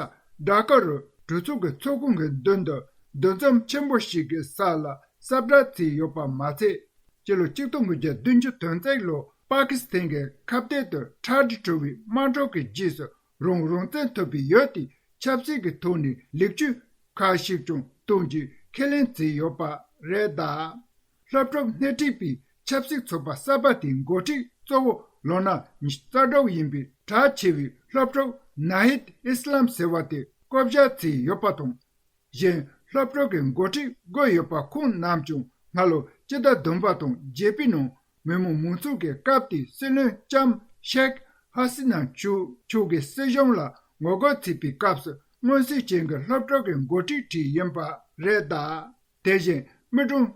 ཌ་ཀ་རུ་གྲོས་ཚོགས་ཀྱི་ཚོགས་ཁང་གི་མདུན་དུ་འདུ་འཛོམས་ཆེན་པོ་ཞིག་གི་ས་ལ་གསལ་བསྒྲགས་བྱས་ཡོད་པ་མ་ཚད། སྤྱི་ལོ་གཅིག་སྟོང་དགུ་བརྒྱ་བདུན་ཅུ་དོན་གཅིག་ལོ་ པ་ཀི་སི་ཐན་གྱི་ཁ་གཏད་དུ་ཁྲལ་འགྲོ་བའི་དམག་འཁྲུག་གི་རྗེས་སུ་རང་རང་བཙན་ཐོབ་པའི་ཡུལ་དེའི་ཆབ་སྲིད་ཀྱི་ཐོག་ནས་ལེགས་བཅོས་ཁག་ཞིག་ཀྱང་གཏོང་རྒྱུའི་ཁས་ལེན་བྱས་ཡོད་པ་རེད་གདའ། སློབ་ཕྲུག་སྣེ་ཁྲིད་པའི་ཆབ་སྲིད་ཚོགས་པ་གསར་པ་དེའི་འགོ་ཁྲིད་གཙོ་བོ་ལོ་ན་ཉི་ཤུ་རྩ་དྲུག་ཡིན་པའི་གྲགས་ཆེ་བའི་སློབ་ཕྲུག་ནཱ་ཧིད་ཨི་སི་ལམ་ཟེར་བ་དེ་བསྐོ་བཞག་བྱས་ཡོད་པ་དང་། གཞན་སློབ་ཕྲུག་གི་འགོ་ཁྲིད་བསྐོས་ཡོད་པ་ཁོང་རྣམས་ཀྱང་སྔ་ལོ་སྤྱི་ཟླ་བདུན་པ་དང་བརྒྱད་པའི་ནང་མི་མང་མང་གཙོ་གི་སྐབས་དེའི་སྲིད་བློན་ལྕམ་ཤེག་ཧ་སི་ན་མཆོག་མཆོག་གི་སྲིད་གཞུང་ལ་ངོ་རྒོལ་བྱས་པའི་སྐབས་སུ་མངོན་གསལ་ཅན་གྱི་སློབ་ཕྲུག་གི་འགོ་ཁྲིད་ཁྲིད་ཡིན་པ་རེད་གདའ། དེ་བཞིན་མི་གྲངས་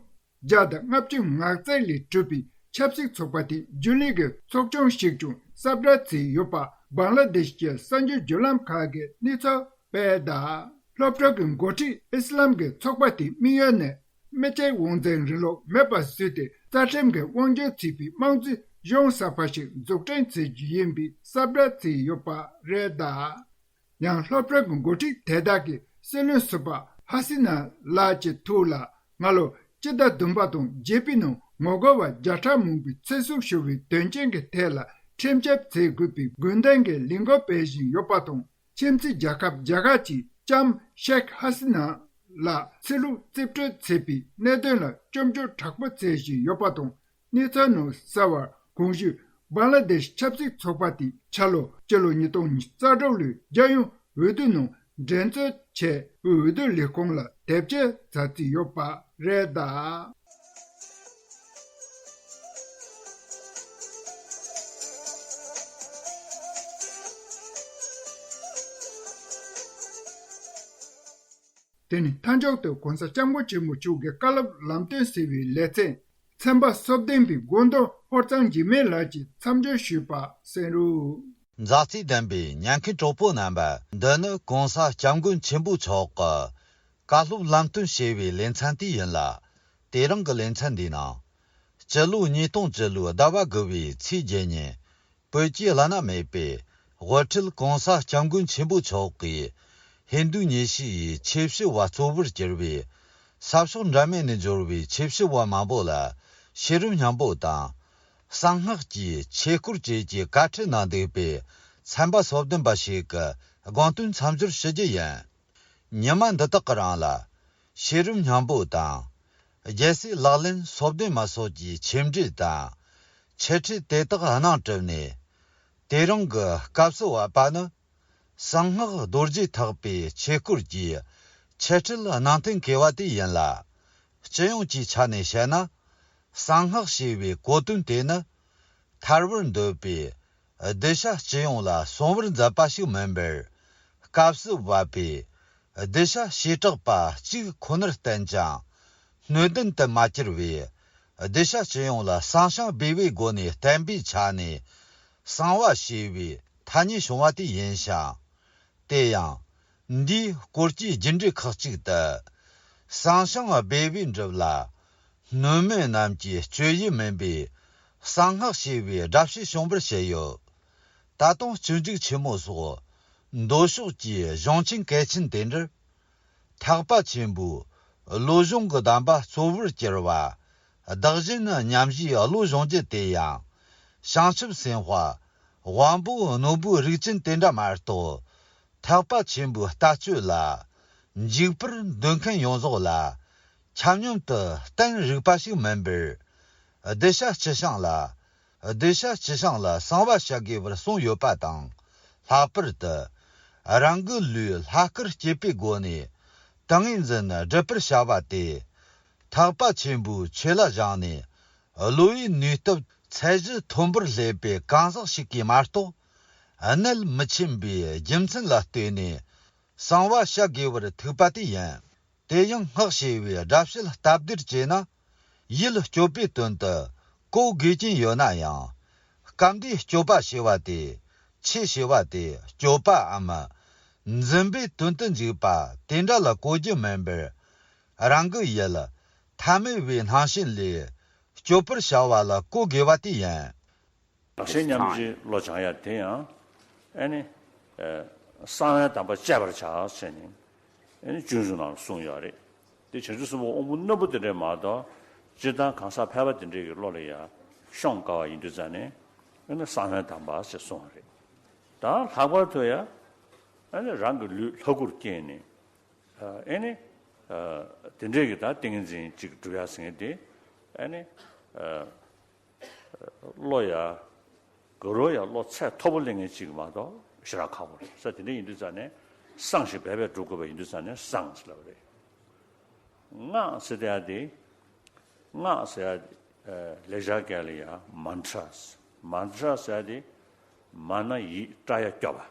བརྒྱ་དང་ལྔ་བཅུ་ང་གཅིག་ལས་གྲུབ་པའི་ཆབ་སྲིད་ཚོགས་པ་དེའི་རྒྱུན་ལས་ཀྱི་ཚོགས་ཆུང་ཞིག་ཀྱང་གསར་བསྒྲགས་བྱས་ཡོད་པ་བང་ལ་དེཤ་གྱི་གསར་འགྱུར་བརྒྱུད་ལམ་ཁག་གིས་གནས་ཚུལ་སྤེལ་གདའ། སློབ་ཕྲུག་གི་འགོ་ཁྲིད་ཨི་སི་ལམ་གྱི་ཚོགས་པ་དེའི་དམིགས་ཡུལ་ནི་མི་སྐྱའི་དབང་འཛིན་རིང་ལུགས་མེད་པ་བཟོས་ཏེ་རྩ་ཁྲིམས་ཀྱི་དབང་སྒྱུར་བྱས་པའི་དམངས་གཙོའི་གཞུང་གསར་པ་ཞིག་འཛུགས་སྐྲུན་བྱེད་རྒྱུ་ཡིན་པའི་གསར་བསྒྲགས་བྱས་ཡོད་པ་རེད་གདའ། ཡང་སློབ་ཕྲུག་གི་འགོ་ཁྲིད་དེ་དག་གིས་སྲིད་བློན་ཟུར་པ་ཧ་སི་ན་ལགས་ཀྱི་ཐོག་ལ་སྔ་ལོ་སྤྱི་ཟླ་བདུན་པ་དང་བརྒྱད་པའི་ནང་ངོ་རྒོལ་བ་བརྒྱ་ཕྲག་མང་པོས་ཚེ་སྲོག་ཤོར་བའི་དོན་རྐྱེན་གྱི་ཐད་ལ་ཁྲིམས་ཞིབ་བྱེད་དགོས་པའི་དགོས་འདུན་གྱི་ལས་འགུལ་སྤེལ་བཞིན་ཡོད་པ་དང་། ཁྱིམ་མཚེས་རྒྱལ་ཁབ་རྒྱ་གར་གྱིས་ལྕམ་ཤེག་ཧ་སི་ན་ལ་ཕྱི་ལོགས་རྩིས་སྤྲོད་བྱས་པའི་གནད་དོན་ལ་སྐྱོན་བརྗོད་དྲག་པོ་བྱེད་བཞིན་ཡོད་པ་དང་། གནས་ཚུལ་ནང་གསལ་བར་གོང་ཞུས་བང་ལ་དེཤ་ཆབ་སྲིད་ཚོགས་པ་དེས་ཕྱི་ལོ་སྤྱི་ལོ་ཉིས་སྟོང་ཉི་ཤུ་རྩ་དྲུག་ལོའི་རྒྱལ་ཡོངས་འོས་བསྡུ་ནང་འགྲན་རྩོད་ཆེད་འོས་བསྡུ་ལས་ཁུངས་ལ་དེབ་སྐྱེལ་མཛད་རྩིས་ཡོད་པ་རེད་གདའ། དེ་ནི་མཐའ་མཇུག་ཏུ་༸གོང་ས་༸སྐྱབས་མགོན་ཆེན་པོ་མཆོག་གི་བཀའ་སློབ་ལམ་སྟོན་ཟེར་བའི་ལེ་ཚན། ཚན་པ་སོ་བདུན་པའི་དགོངས་དོན་ཧོར་གཙང་འཇིགས་མེད་ལགས་ཀྱིས་མཚམས་སྦྱོར་ཞུས་པ་གསན་རོགས། མཛའ་བརྩེ་ལྡན་པའི་ཉན་མཁན་གྲོགས་པོ་རྣམ་པ། འདི་ནི་༸གོང་ས་༸སྐྱབས་མགོན་ཆེན་པོ་མཆོག་གི་བཀའ་སློབ་ལམ་སྟོན་ཞེས་པའི་ལེ་ཚན་དེ་ཡིན་ལ། དེ་རིང་གི་ལེ་ཚན་འདིའི་ནང་། སྤྱི་ལོ་ཉིས་སྟོང་བཅུ་ལོའི་ཟླ་བ་དགུ་པའི་ཚེས་བརྒྱད་ཉིན། བོད་ཀྱི་བླ་ན་མེད་པའི་དབུ་ཁྲིད་༸གོང་ས་༸སྐྱབས་མགོན་ཆེན་པོ་མཆོག་གིས་ཧིན་རྡུ་ཉི་ཤུ་ཡི་ཆོས་བྱེད་པ་གཙོ་བོར་གྱུར་པའི་ས་ཕྱོགས་འདྲ་མིན་ནས་འབྱོར་བའི་ཆོས་བྱེད་པ་མང་པོ་ལ་ཤེས་རབ་སྙིང་པོ་དང་། གསང་སྔགས་ཀྱི་ཆོས་སྐོར་བཅས་ཀྱི་བཀའ་ཁྲིད་གནང་འདུག་པའི་ཚན་པ་སོ་བདུན་པ་ཞིག་གི་དགོངས་དོན་མཚམས་སྦྱོར་ཞུ་རྒྱུ་ཡིན། ཉི་མ་འདི་དག་གི་རིང་ལ། ཤེས་རབ་སྙིང་པོ་དང་། རྒྱལ་སྲས་ལག་ལེན་སོ་བདུན་མ་སོགས་ཀྱི་ཆོས་འབྲེལ་དང་། འཆད་ཁྲིད་དེ་དག་གནང་གྲུབ་ནས། དེ་རིང་གི་སྐབས་སུ་བབ་པ་ནི། གསང་སྔགས་རྡོ་རྗེ་ཐེག་པའི་ཆོས་སྐོར་གྱི་འཆད་ཁྲིད་གནང་ཐེངས་གལ་བ་དེ་ཡིན་ལ། སྤྱི་ཡོངས་ཀྱི་ཆ་ནས་བཤད་ན། གསང་སྔགས་ཞེས་པའི་གོ་དོན་དེ་ནི། ཐར་བར་འདོད་པའི་གདུལ་བྱ་སྤྱི་ཡོངས་ལ་གསུང་བར་མཛད་པ་ཞིག་མིན་པར། སྐབས་སུ་བབ་པའི་གདུལ་བྱ་བྱེ་བྲག་པ་གཅིག་ཁོ་ནར་བསྟན་ཅིང་། སྣོད་ལྡན་དུ་མ་གྱུར་པའི་གདུལ་བྱ་སྤྱི་ཡོངས་ལ་གསང་ཞིང་སྦས་པའི་སྒོ་ནས་བསྟན་པའི་ཆ་ནས་གསང་བ་ཞེས་པའི་ཐ་སྙད་བྱུང་བ་དེ་ཡིན་ཞིང་། དེ་ཡང་། འདིའི་སྐོར་གྱི་རྒྱུ་འབྲས་ཁག་ཅིག་ཏུ། གསང་ཞིང་སྦས་པའི་སྒྲུབ་ལ། སྣོད་མེད་རྣམས་ཀྱི་སྤྱོད་ཡུལ་མིན་པའི་གསང་སྔགས་ཞེས་པའི་སྒྲ་བཤད་བྱུང་བར་བཤད་ཡོད། ད་དུང་སྤྱོད་འཇུག་ཆེན་མོ་སོགས་མདོ་ཕྱོགས་ཀྱི་གཞུང་ཆེན་གལ་ཆེན་དེ་འདྲར། ཐེག་པ་ཆེན་པོའི་བློ་སྦྱོང་གི་གདམས་པ་གཙོ་བོར་གྱུར་པ། བདག་གཞན་མཉམ་བཞེས་བློ་སྦྱོང་རྒྱུ་དེ་ཡང་། བྱང་ཆུབ་སེམས་དཔའ་དབང་པོ་རྣོན་པོའི་རིགས་ཅན་དེ་འདྲ་མ་གཏོགས། ཐེག་པ་ཆེན་པོའི་ལྟ་སྤྱོད་ལ་འཇུག་པར་འདོད་མཁན་ཡོངས་རྫོགས་ལ་ཁྱབ་སྙོམས་དུ་བསྟན་རིགས་པ་ཞིག་མིན་པར། གདུལ་བྱ་སྤྱི་བྱང་ལ། གདུལ་བྱ་སྤྱི་བྱང་ལ་གསང་བ་བྱ་དགོས་པར་གསུངས་ཡོད་པ་དང་། ལྷག་པར་དུ། རང་གི་ལུས་ལྷ་སྐུར་བསྐྱེད་པའི་སྒོ་ནས་ཏིང་ངེ་འཛིན་སྒྲུབ་པར་བྱ་བ་སྟེ། ཐེག་པ་ཆེན་པོའི་ཆོས་ལ་སྦྱངས་ནས། བློ་ཡི་ནུས་སྟོབས་ཚད་གཞི་མཐོན་པོར་སླེབས་པའི་གང་ཟག་ཞིག་གིས་མ་གཏོགས། གནད་མི་ཆེན་པའི་རྒྱུ་མཚན་ལ་ལྟོས་ནས་གསང་བ་བྱ་དགོས་པར་ཐུག་པ་དེ་ཡིན། དེ་ཡང་སྔགས་ཞེས་པའི་སྒྲ་བཤད་སྟབས་བདེར་བྱས་ན། ཡིད་སྐྱོབ་པའི་དོན་དུ་གོ་དགོས་ཀྱིན་ཡོད་ན་ཡང་། སྐབས་འདིའི་སྐྱོབ་པ་ཞེས་པ་དེ། ཆོས་ཞེས་པ་དེ་སྐྱོབ་པའམ། འཛིན་པའི་དོན་དུ་འཇུག་པ་དེ་འདྲ་ལ་གོ་རྒྱུ་མིན་པར། རང་གི་ཡིད་ཐ་མལ་པའི་སྣང་ཞེན་ལས་སྐྱོབ་པར་བྱ་བ་ལ་གོ་དགོས་པ་དེ་ཡིན། ལག་ཤེས་ཉམས་ཀྱི་བློ་སྦྱང་ཡ་དེ་ཡང་ཨ་ནི་གསང་བའི་གདམས་པ་སྤྱད་པར་བྱ་ཟེར་ནས་ཨ་ནི་སྤྱོད་འཇུག་ནང་གསུངས་ཡོད་རེད། དེ་བྱང་ཆུབ་སེམས་དཔའ་དབང་པོ་རྣོན་པོ་དེ་འདྲས་མ་གཏོགས་སྤྱིར་བཏང་གང་ཟག་ཕལ་པ་དེ་འདྲས་ཀྱི་བློ་ལ་ཡ་ ཤོང་དཀའ་བ་ཡིན་དུས་ཙང་ནས་ཨ་ནི་གསང་བའི་དམ་པ་ཞེས་གསུངས་པ་རེད། ད་ལྷག་པར་དུ་ཡང་ཨ་ནི་རང་གི་ལུས་ལྷ་སྐུར་བསྐྱེད་ནས་ཨ་ནི་དེ་འདྲས་ཀྱི་ད་ཏིང་ངེ་འཛིན་ཅིག་སྒྲུབ་ཡ་ཟེར་མཁན་དེ་ཨ་ནི། བློ་ཡ། གུ་རུ་ཡ་བློ་ཚད་མཐོ་པོ་སླེབས་མཁན་ཅིག་མ་གཏོགས་ཞེ་དྲག་ཁག་པོ་རེད་ས། དེ་འདྲ་ཡིན་དུས་ཙང་ནས་བསང་ཞིག་འབད་པས་སྒྲུབ་དགོས་པ་ཡིན་དུས་ཙང་ནས་བསང་ཟེར་ལབ་པ་རེད། སྔགས་ཟེར་ཡ་དེ། སྔགས་ཟེར་ཡ། ལེགས་སྦྱར་སྐད་ལ་ཡ་མན་ཏྲ། མན་ཏྲ་ཟེར་ཡ་དེ། མ་ན་ཡིད་ཏྲ་ཡ་སྐྱོབ་པ།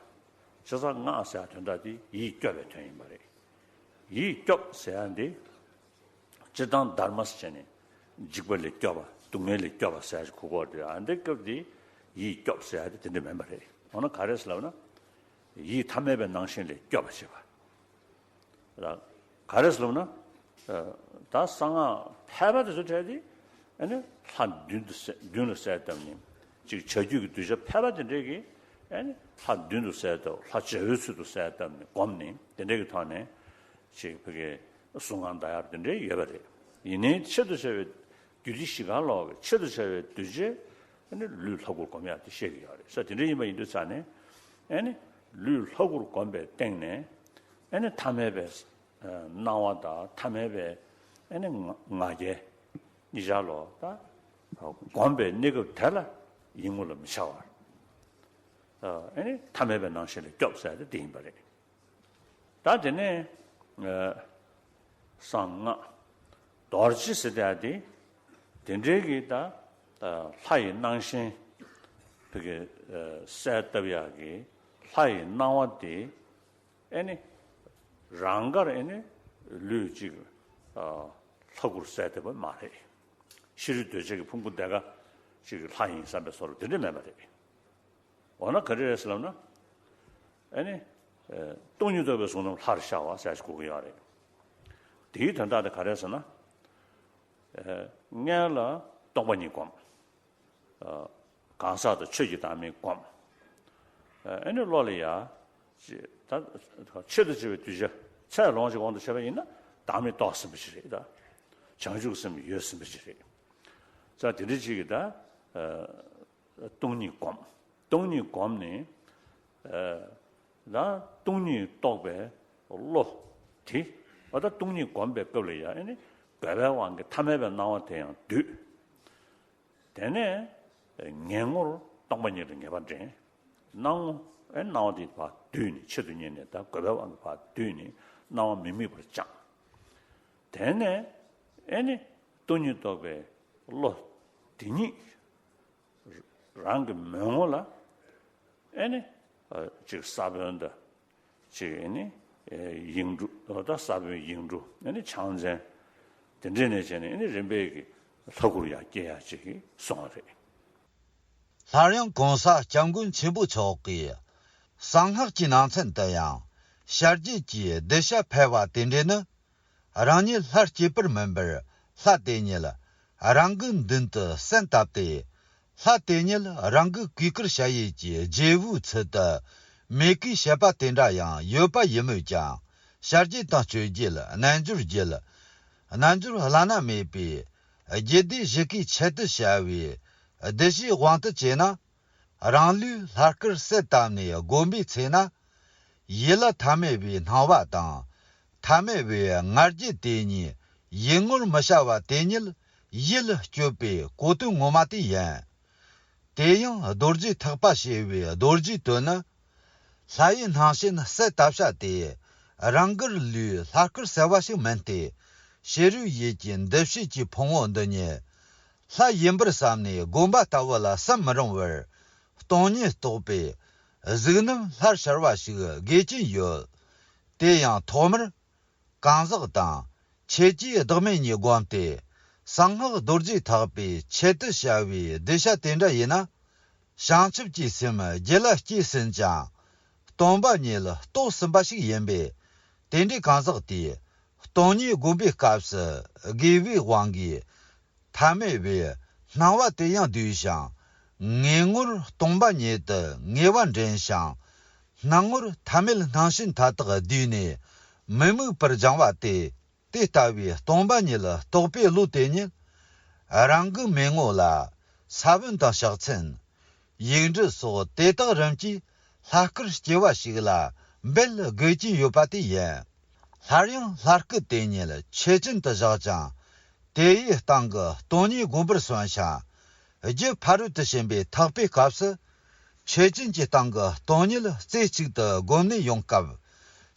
བྱས་ཙང་སྔགས་ཟེར་ཡ་དོན་དག་དེ་ཡིད་སྐྱོབ་པའི་དོན་ཡིན་པ་རེད། ཡིད་སྐྱོབ་ཟེར་ཡ་འདི། སྤྱིར་བཏང་དྷརྨ་ཟེར་བྱས་ནས་འཇིགས་པ་ལས་སྐྱོབ་པ། སྡུག་བསྔལ་ལས་སྐྱོབ་པ་ཟེར་ཡ་ཞིག་གོ་གི་ཡོད་རེད། ཨ་འདི་སྐབས་འདི་ཡིད་སྐྱོབ་ཟེར་ཡ་དེ་དེ་འདྲ་མིན་པ་རེད། འོ་ན་ག་རེ་ཟེར་ལབ་ན། ཡིད་ཐ་མལ་པའི་སྣང་ཞེན་ལས་སྐྱོབ་པ་བྱེད་པ། ད་ག་རེ་ཟེར་ལབ་ན། ད་གསང་སྔགས་ཕལ་པ་དེ་ཚོ་གྲས་དེ་ཨ་ནི་ལྷ་མདུན་དུ་གསལ་མདུན་ལ་གསལ་བཏབ་ནས་ཅིག་བྱ་རྒྱུད་ཀྱི་གདུལ་བྱ་ཕལ་པ་དེ་འདྲས་ཀྱིས་ཨ་ནི་ལྷ་མདུན་དུ་གསལ་བཏབ། ལྷ་བྱ་བའི་ཚུལ་དུ་གསལ་བཏབ་ནས་བསྒོམས་ནས་དེ་འདྲས་ཀྱི་ཐོག་ནས། ཅིག་ཕ་གི་གསུང་ངག་འདའ་ཡག་དེ་འདྲའི་ཡོད་པ་རེད། ཡིན་ནའི་ཆེད་དུ་བྱ་བའི་རྒྱུད་སྡེ་བཞི་ག་ལོག་གི་ཆེད་དུ་བྱ་བའི་གདུལ་བྱའི་ཨ་ནི་ལུས་ལྷ་སྐུར་སྒོམ་ཡག་དེ་བཤད་ཀྱི་ཡོད་རེད་ས། དེ་འདྲ་ཡིན་པ་ཡིན་དུས་ཙང་ནས་ཨ་ནི་ལུས་ལྷ་སྐུར་སྒོམ་པའི་སྟེང་ནས་ཨ་ནི་ཐ་མལ་པའི་སྣང་བ་དང་ཐ་མལ་པའི་ཨ་ནི་ང་རྒྱལ་གཉིས་ཆར་ལོག་ད་སྒོམ་པའི་གནས་སྐབས་དེ་ལ་ཡིད་ངོ་ལ་མི་འཆར་བར་ཨ་ནི་ཐ་མལ་པའི་སྣང་ཞེན་ལས་སྐྱོབ་ཟེར་ཡག་དེ་དེ་ཡིན་པ་རེད། ད་དེ་ནས་གསང་སྔགས་རྡོ་རྗེ་ཟེར་ཡག་དེ་དེ་འདྲའི་གི་ད་ལྷ་ཡི་སྣང་ཞེན་ཕ་གི་གསལ་བཏབ་ཡག་གི་ལྷ་ཡི་སྣང་བ་དེ་ཨ་ནི་རང་དགར་ཨ་ནི་ལུས་གཅིག་ལྷ་སྐུར་གསལ་བཏབ་པ་མ་རེད། ཕྱི་རོལ་གདོས་བཅས་ཀྱི་ཕུང་པོ་དེ་ག་ཅིག་ལྷ་ཡིན་བསམ་པའི་བཟོ་འདྲ་དེ་འདྲ་མེད་པ་རེད། འོ་ན་ག་རེ་རེད་ཟེར་ལབ་ན། ཨ་ནི། སྟོང་ཉིད་རྟོགས་པའི་གཟུགས་རྣམས་ལྷར་ཤར་བ་ཟེར་ཞིག་གོ་གི་ཡོད་རེད། དེའི་དོན་དག་དེ་ག་རེ་ཟེར་ན། སྔོན་ལ་སྟོང་པ་ཉིད་བསྒོམ། གང་ཟག་དང་ཆོས་ཀྱི་བདག་མེད་བསྒོམ། ཨ་ནི་བློ་ལ་ཡ། ད་ཆེད་དུ་བྱ་བའི་གདུལ་བྱ་ཚད་ལོངས་ཀྱི་དབང་དུ་བྱས་པ་ཡིན་ན་བདག་མེད་རྟོགས་ཟིན་པ་ཞིག་རེད་ད། བྱང་ཆུབ་སེམས་ཡོད་ཟིན་པ་ཞིག་རེད། ད་དེ་འདྲ་ཅིག་གི་ད། སྟོང་ཉིད་བསྒོམ། སྟོང་ཉིད་བསྒོམས་ནས། ཨ། ད་སྟོང་ཉིད་རྟོགས་པའི་བློ་དེ། ཨ། ད་སྟོང་ཉིད་བསྒོམས་པའི་སྐབས་ལ་ཡང་ཨ་ནི་རྒོད་པའི་དབང་གིས་ཐ་མལ་པའི་སྣང་བ་དེ་ཡང་སྡུད། དེ་ནས་ངེས་ངོར་སྟོང་པ་ཉིད་ལ་ངེས་པ་འདྲེན། སྣང་ངོ་། ཨ། སྣང་བ་དེ་ཕར་བསྡུས་ནས་ཆེད་དུ་གཉེར་ནས་ད་རྒོད་པའི་དབང་གིས་ཕར་བསྡུས་ནས་སྣང་བ་མི་དམིགས་པར་བཅངས། དེ་ནས་ཨ་ནི་སྟོང་ཉིད་རྟོགས་པའི་བློ་དེ་ཉིད། རང་གི་མོས་ངོ་ལ་ཨེ་ནི་ཅིག་ས་བོན་དང་ཅིག་ཨེ་ནི་ཡིག་འབྲུ། ད་ས་བོན་ཡིག་འབྲུ་ཨེ་ནི་ཕྱག་མཚན་དེ་འདྲ་ནས་བྱས་ནས་ཨེ་ནི་རིམ་པས་ཀྱི་ལྷ་སྐུར་ཡང་སྐྱེ་ཡག་ཅིག་གསུངས་པ་རེད། སླར་ཡང་གོང་ས་སྐྱབས་མགོན་ཆེན་པོ་མཆོག་གིས་གསང་སྔགས་ཀྱི་ནང་ཚན་དུ་ཡང་ཞལ་བརྒྱད་ཀྱི་གདུལ་བྱ་ཕལ་བ་དེ་འདྲ་ནི། རང་ཉིད་ལྷར་སྐྱེས་པར་མིན་པར་ལྷ་དེ་ཉིད་རང་གི་མདུན་དུ་གསལ་བཏབ་སྟེ། ལྷ་དེ་ཉིད་རང་གི་གུས་བཀུར་བྱ་ཡུལ་གྱི་རྗེ་བོའི་ཚུལ་དུ་མོས་གུས་བྱེད་པ་དེ་འདྲ་ཡང་ཡོད་པ་ཡིན་མོད་ཀྱང་། བྱ་རྒྱུད་དང་སྤྱོད་རྒྱུད། རྣལ་འབྱོར་རྒྱུད། རྣལ་འབྱོར་བླ་ན་མེད་པའི་རྒྱུད་སྡེ་བཞི་ཀའི་ཆེད་དུ་བྱ་བའི་གདུལ་བྱའི་དབང་དུ་བྱས་ན། རང་ལུས་ལྷ་སྐུར་གསལ་བཏབ་ནས་བསྒོམ་པའི་ཚེ་ན། ཡིད་ལ་ཐ་མལ་པའི་སྣང་བ་དང་། ཐ་མལ་པའི་ང་རྒྱལ་དེ་གཉིས་ཡིད་ངོར་མི་ཤར་བ་དེ་ཉིད་ཡིད་ལ་སྤྱོད་པའི་གོ་དོན་ངོ་མ་དེ་ཡིན། དེ་ཡང་རྡོ་རྗེ་ཐེག་པ་ཞེས་པའི་རྡོ་རྗེའི་དོན་ནི། ལྷ་ཡི་སྣང་ཞེན་གསལ་བཏབ་བྱ་སྟེ། རང་དགར་ལུས་ལྷ་སྐུར་གསལ་བ་ཞིག་མིན་ཏེ། ཕྱི་རོལ་ཡུལ་གྱི་འདུ་བྱེད་ཀྱི་ཕུང་པོ་འདི་ཉིད། ལྷ་ཡིན་པར་བསམ་ནས་བསྒོམ་པ་ལྟ་བུ་ལ་བསམ་མི་རུང་བར། སྟོང་ཉིད་རྟོགས་པའི་གཟུགས་རྣམས་ལྷར་ཤར་བ་ཞིག་དགོས་ཀྱིན་ཡོད། དེ་ཡང་ཐོག་མར་གང་ཟག་དང་ཆོས་ཀྱི་བདག་མེད་གཉིས་བསྒོམས་ཏེ། གསང་སྔགས་རྡོ་རྗེ་ཐེག་པའི་ཆེད་དུ་བྱ་བའི་གདུལ་བྱ་དེ་འདྲ་ཡིན་ན། བྱང་ཆུབ་ཀྱི་སེམས་རྒྱུད་ལ་སྐྱེས་ཟིན་ཅིང་། སྟོང་པ་ཉིད་རྟོགས་ཟིན་པ་ཞིག་ཡིན་པས། དེ་འདྲའི་གང་ཟག་དེས་སྟོང་ཉིད་བསྒོམ་པའི་སྐབས་སུ་དགེ་བའི་དབང་གིས། ཐ་མལ་པའི་སྣང་བ་དེ་ཡང་བསྡུས་ཤིང་། ངེས་ངོར་སྟོང་པ་ཉིད་དུ་ངེས་པ་འདྲེན་ཞིང་། སྣང་ངོར་ཐ་མལ་སྣང་ཞེན་མཐའ་དག་བསྡུས་ནས་མི་དམིགས་པར་སྦྱང་བ་སྟེ། དེ་ལྟ་བུའི་སྟོང་པ་ཉིད་རྟོགས་པའི་བློ་དེ་ཉིད། རང་གི་མོས་ངོ་ལ་ ས་བོན་དང་ཕྱག་མཚན། ཡིག་འབྲུ་སོགས་དེ་དག་རིམ་གྱིས་ལྷ་སྐལ་སྐྱེ་བ་ཞིག་ལ་འབད་དགོས་ཀྱིན་ཡོད་པ་དེ་ཡིན། སླར་ཡང་ལྷ་སྐལ་དེ་ཉིད་ཆོས་ཅན་དུ་བཞག་ཅིང་། དེ་ཡི་སྟེང་གི་སྟོང་ཉིད་བསྒོམ་པར་གསོན་ཞིང་། རྒྱུ་ཕ་རོལ་ཏུ་ཕྱིན་པའི་ཐེག་པའི་སྐབས་སུ། ཆོས་ཅན་གྱི་སྟེང་གི་སྟོང་ཉིད་རྩེ་གཅིག་ཏུ་བསྒོམས་ནས་ཡོང་སྐབས།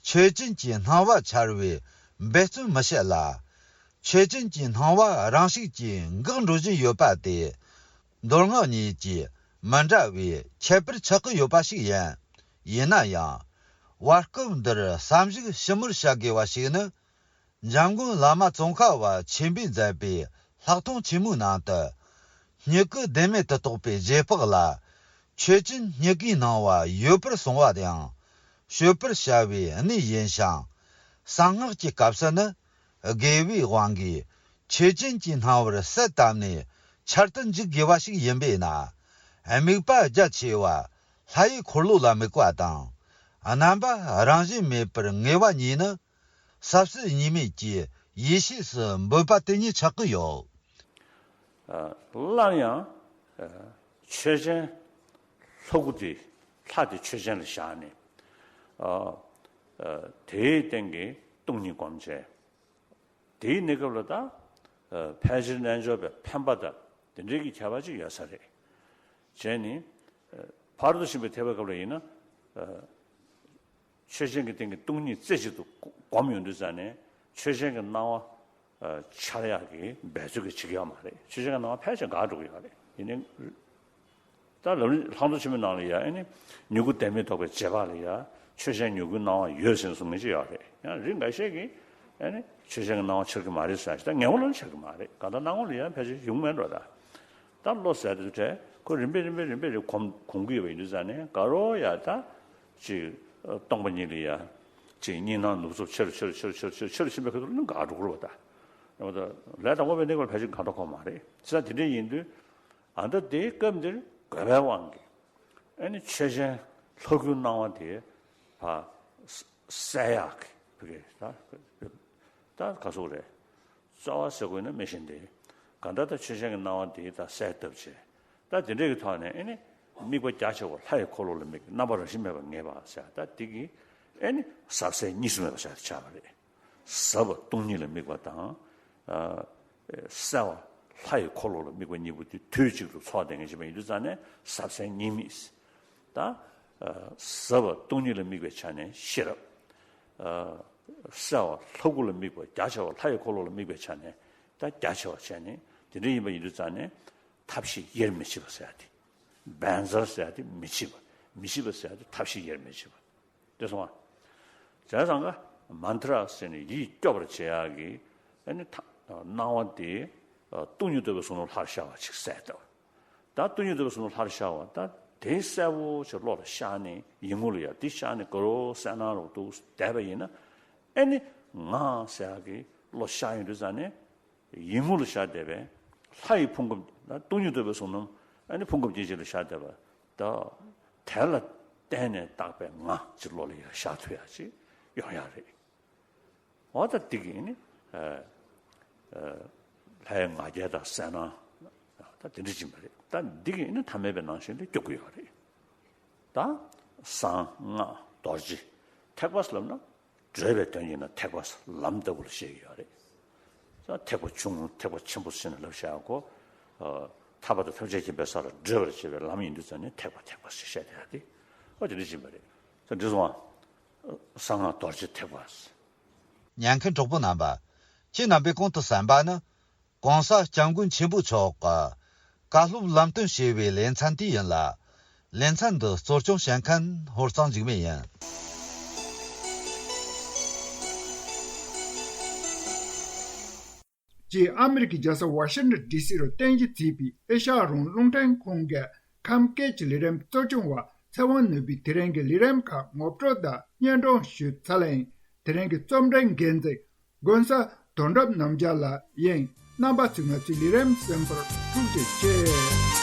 ཆོས་ཅན་གྱི་སྣང་བ་འཆར་བའི་འབད་བརྩོན་མི་བྱེད་ལ། ཆོས་ཅན་གྱི་སྣང་བ་རང་ཤུགས་ཀྱིས་འགག་འགྲོ་བཞིན་ཡོད་པ་དེ། མདོ་སྔགས་གཉིས་ཀྱི་མི་འདྲ་བའི་ཁྱད་པར་ཆགས་ཀྱི་ཡོད་པ་ཞིག་ཡིན། ཡིན་ན་ཡང་། བར་སྐབས་འདིར་བསམ་གཞིག་ཞིབ་མོར་བྱ་དགོས་པ་ཞིག་ནི། འཇམ་མགོན་བླ་མ་ཙོང་ཁ་པ་ཆེན་པོས་མཛད་པའི་ལྷག་མཐོང་ཆེན་མོའི་ནང་དུ། སྨྱུ་གུ་བདེན་མེད་དུ་རྟོགས་པའི་རྗེས་དཔག་ལ། ཆོས་ཅན་སྨྱུ་གུའི་སྣང་བ་ཡོད་པར་གསུངས་པ་དེའང་། དཔྱོད་པར་བྱ་བའི་གནས་ཡིན་ཞིང་། གསང་སྔགས་ཀྱི་སྐབས་སུ་ནི། དགེ་བའི་དབང་གིས་ཆོས་ཅན་གྱི་སྣང་བར་གསལ་བཏབ་ནས་འཆར་དུ་འཇུག་དགོས་པ་ཞིག་ཡིན་པས་ན། དམིགས་པ་རྒྱ་ཆེ་བ་ལྷ་ཡི་འཁོར་ལོ་ལ་དམིགས་པ་དང་། རྣམ་པ་རང་བཞིན་མེད་པར་ངེས་པ་གཉིས་ནི། ཟབ་གསལ་གཉིས་མེད་ཀྱི་ཡེ་ཤེས་སུ་འབོད་པ་དེ་ཉིད་ཆགས་ཀྱི་ཡོད། ཨ། སླར་ཡང་། ཨ། ཆོས་ཅན། ལྷ་སྐུ་དེ། ལྷ་དེ་ཆོས་ཅན་ལ་བཞག་ནས། ཨ། ཨ། དེའི་སྟེང་གི་སྟོང་ཉིད་བསྒོམ་བྱས། དེའི་གནས་སྐབས་ལ་ད། ཨ། ཕལ་ཆེར་རྣལ་འབྱོར་པའི་འཕེན་པ་དང་དེ་འདྲའི་གི་ཁྱད་པར་ཅིག་ཡོད་ས་རེད། བྱས་ནས། ཨ། ཕ་རོལ་ཏུ་ཕྱིན་པའི་ཐེག་པའི་སྐབས་ལ་ཡིན་ན། ཨ། ཆོས་ཅན་གྱི་སྟེང་གི་སྟོང་ཉིད་རྩེ་གཅིག་ཏུ་བསྒོམ་ཡོང་དུས་ཙ་ནས་ཆོས་ཅན་གྱི་སྣང་བ། ཨ། འཆར་ཡག་གི་འབད་རྩོལ་གྱི་བྱེད་ཀྱི་ཡོད་མ་རེད། ཆོས་ཅན་གྱི་སྣང་བ་ཕལ་ཆེར་འགག་འགྲོ་གི་ཡོད་རེད། ཡིན་ནའི། ད་ལམ་རིམ་ལྷག་མཐོང་ཆེན་མོའི་ནང་ལ་ཡ་ཨ་ནི་མྱུ་གུ་བདེན་མེད་རྟོགས་པའི་རྗེས་དཔག་ལ་ཡ་ཆོས་ཅན་མྱུ་གུའི་སྣང་བ་ཡོད་ཟེར་གསུང་མཁན་ཅིག་ཡོད་རེད། ཡང་རིགས་འགའ་ཤས་ཀྱིས་ཨ་ནི་ཆོས་ཅན་གྱི་སྣང་བ་འཆར་གྱི་མ་རེད་ཟེར་ཞིག་ད་ངན་པ་ལ་འཆར་གྱི་མ་རེད། གང་ལྟར་སྣང་ངོ་ལ་ཡ་ཕལ་ཆེར་ཡོང་མེད་འགྲོ། ད་ད་བློ་ཟད་དུས་དྲན་ཁོ་རིམ་པས་རིམ་པས་རིམ་པས་རེ་གོམས་གོམས་ཀྱི་ཡོད་པ་ཡིན་དུས་ཙ་ནས་དགའ་རོགས་ཡ་ད་ཅིག་སྟོང་པ་ཉིད་ལ་ཡ་ཅིག་གཉིས་སྣང་ནུབ་ཚུབ་ཆེ་རུ་ཆེ་རུ་ཆེ་རུ་ཆེ་རུ་ཆེ་རུ་ཕྱིན་པའི་ཁ་ཐུག་ལ་ནི་འགག་འགྲོ་གི་རེད་པ། ད་ལས་དང་པོ་པའི་གནས་སྐབས་ལ་ཕལ་ཆེར་འགག་འགྲོ་གི་མ་རེད། བྱས་ཙང་དེ་འདྲ་ཡིན་དུས། ཨ། ད་དེའི་སྐབས་འདིར་དགོས་པའི་དབང་གིས་ཨ་ནི་ཆོས་ཅན་ལྷ་སྐུའི་སྣང་བ་དེ་ཕར་གསལ་ཡག་གི་ད་ད་ག་ཟེར་རེད། རྩ་བ་ཟེར་དགོས་ན་མི་ཤེས་ཏེ། གང་ལྟར་ད་ཆོས་ཅན་གྱི་སྣང་བ་དེ་ད་གསལ་བཏབ་བྱས། ད་དེ་འདྲའི་གི་ཐོག་ནས་ཨ་ནི་དམིགས་པ་རྒྱ་ཆེ་བ་ལྷ་ཡི་འཁོར་ལོ་ལ་དམིགས། རྣམ་པ་རང་བཞིན་མེད་པར་ངེས་པ་ཟེར། ད་དེ་གི་ཨ་ནི་ཟབ་གསལ་གཉིས་སུ་མེད་པ་ཟེར་ཆགས་པ་རེད། ཟབ་པ་སྟོང་ཉིད་ལ་དམིགས་པ་དང་། ཨ། གསལ་བ་ལྷ་ཡི་འཁོར་ལོ་ལ་དམིགས་པ་གཉིས་པོ་དེ་དུས་གཅིག་ཏུ་ཚོགས་བསྡད་མཁན་ཞིག་ཡིན་དུས་ཙ་ནས་ཟབ་གསལ་གཉིས་མེད། ད། ཨ། ཟབ་པ་སྟོང་ཉིད་ལ་དམིགས་པའི་ཆ་ནས་ཤེས་རབ། ཨ། གསལ་བ་ལྷ་སྐུ་ལ་དམིགས་པ་རྒྱ་ཆེ་བ་ལྷ་ཡི་འཁོར་ལོ་ལ་དམིགས་པའི་ཆ་ནས་ད་རྒྱ་ཆེ་བ་བྱས་ནས་དེ་འདྲ་ཡིན་པ་ཡིན་དུས་ཙ་ནས་ཐབས་ཤེས་དབྱེར་མི་ཕྱེད་པ་ཟེར་ཡ་དེ། བཛྲ་ཟེར་ཡ་དེ་མི་ཕྱེད་པ། མི་ཕྱེད་པ་ཟེར་ཡ་དེ་ཐབས་ཤེས་དབྱེར་མི་ཕྱེད་པ། དེ་སོང་བ། བྱས་ཙང་ཀ་མནྟྲ་ཟེར་ནས་ཡིད་སྐྱོབ་པར་བྱེད་ཡག་གི་ཨ་ནི་ཐ་སྣང་བ་དེ། ཨ། སྟོང་ཉིད་རྟོགས་པའི་གཟུགས་སྣང་ལྷར་ཤར་བ་ཅིག་གསལ་བཏབ། ད་སྟོང་ཉིད་རྟོགས་པའི་གཟུགས་སྣང་ལྷར་ཤར་བ་ད་དེ་གསལ་པོ་ཅིག་བློ་ལ་ཤར་ནས་ཡིད་ངོ་ལ་ཡ་དེ་ཤར་ནས་དགའ་རབ་གསལ་སྣང་རབ་ཏུ་བསྡད་པ་ཡིན་ན། ཨ་ནི་ང་ཟེར་ཡག་གི་བློ་ཤར་ཡོང་དུས་ཙ་ནས། ཡིད་ངོ་ལ་ཤར་བསྡད་པའི་ལྷ་ཡི་ཕུང་ཁམས་ན་སྟོང་ཉིད་རྟོགས་པའི་གཟུགས་སྣང་ཨ་ནི་ཕུང་ཁམས་སྐྱེ་མཆེད་ལ་ཤར་བསྡད་པ་ད། དེ་ལ་བརྟེན་ནས་བཏགས་པའི་ང་ཅིག་བློ་ལ་ཡར་ཤར་ཐུབ་ཡག་ཅིག་ཡོང་ཡག་རེད། འོ་ད་འདི་གི་ནི། ཨ། ཨ། ལྷའི་ང་རྒྱལ་དང་གསལ་སྣང་ད་དེ་འདྲ་ཅིག་མ་རེད། ད་འདི་གི་ནི་ཐ་མལ་པའི་སྣང་ཞེན་ལས་སྐྱོབ་ཀྱི་ཡོད་རེད། ད་གསང་སྔགས་རྡོ་རྗེ་ཐེག་པ་ལབ་ན། བགྲོད་པའི་དོན་ཡིན་ན་ཐེག་པ་ལམ་ལྟ་བུ་ལ་བཤད་ཀྱི་ཡོད་རེད། ཐེག་པ་ཆུང་ངུ་ཐེག་པ་ཆེན་པོ་ཟེར་ནས་ལབ་བཞག་གོ། ཨ། ཐར་པ་དང་ཐམས་ཅད་མཁྱེན་པའི་ས་ལ་བགྲོད་པར་བྱེད་པའི་ལམ་ཡིན་དུས་ཙང་ནས་ཐེག་པ་ཐེག་པ་ཞེས་བཤད་བསྡད་ཡག་དེ། ཨོ་དེ་འདྲ་ཡིན་པ་རེད། ད་འདི་སོང་ང་། གསང་སྔགས་རྡོ་རྗེ་ཐེག་པ། ཉན་མཁན་གྲོགས་པོ་རྣམ་པ། ཁྱེད་རྣམ་པས་གོང་དུ་གསན་པ་ནི། ༸གོང་ས་༸སྐྱབས་མགོན་ཆེན་པོ་མཆོག་གི་བཀའ་སློབ་ལམ་སྟོན་ཞེས་པའི་ལེ་ཚན་དེ་ཡིན་ལ། ལེ་ཚན་འདི་གཙོ་སྐྱོང་བྱེད་མཁན་ཧོར་གཙང་འཇིགས་མེད་ཡིན། ཅེས་ཨ་མི་རི་ཀའི་རྒྱལ་ས་ཝ་ཤིང་ཊོན་ཌི་སི་རུ་རྟེན་གཞི་བྱས་པའི་ཨེ་ཤ་ཡ་རང་དབང་རླུང་འཕྲིན་ཁང་གི་ཁམས་སྐད་ཀྱི་ལས་རིམ་གཙོ་སྐྱོང་བ་ཚེ་དབང་ནོར་བུས་དེ་རིང་གི་ལས་རིམ་ཁག་ངོ་སྤྲོད་དང་སྙན་སྒྲོན་ཞུས་ཚར་ལ་ཡིན། དེ་རིང་གི་རྩོམ་སྒྲིག་འགན་འཛིན་དགོན་གསར་དོན་གྲུབ་རྣམ་རྒྱལ་ལགས་ཡིན། རྣམ་པ་ཚོས་ང་ཚོའི་ལས་རིམ་གསན་པར་ཐུགས་རྗེ་ཆེ།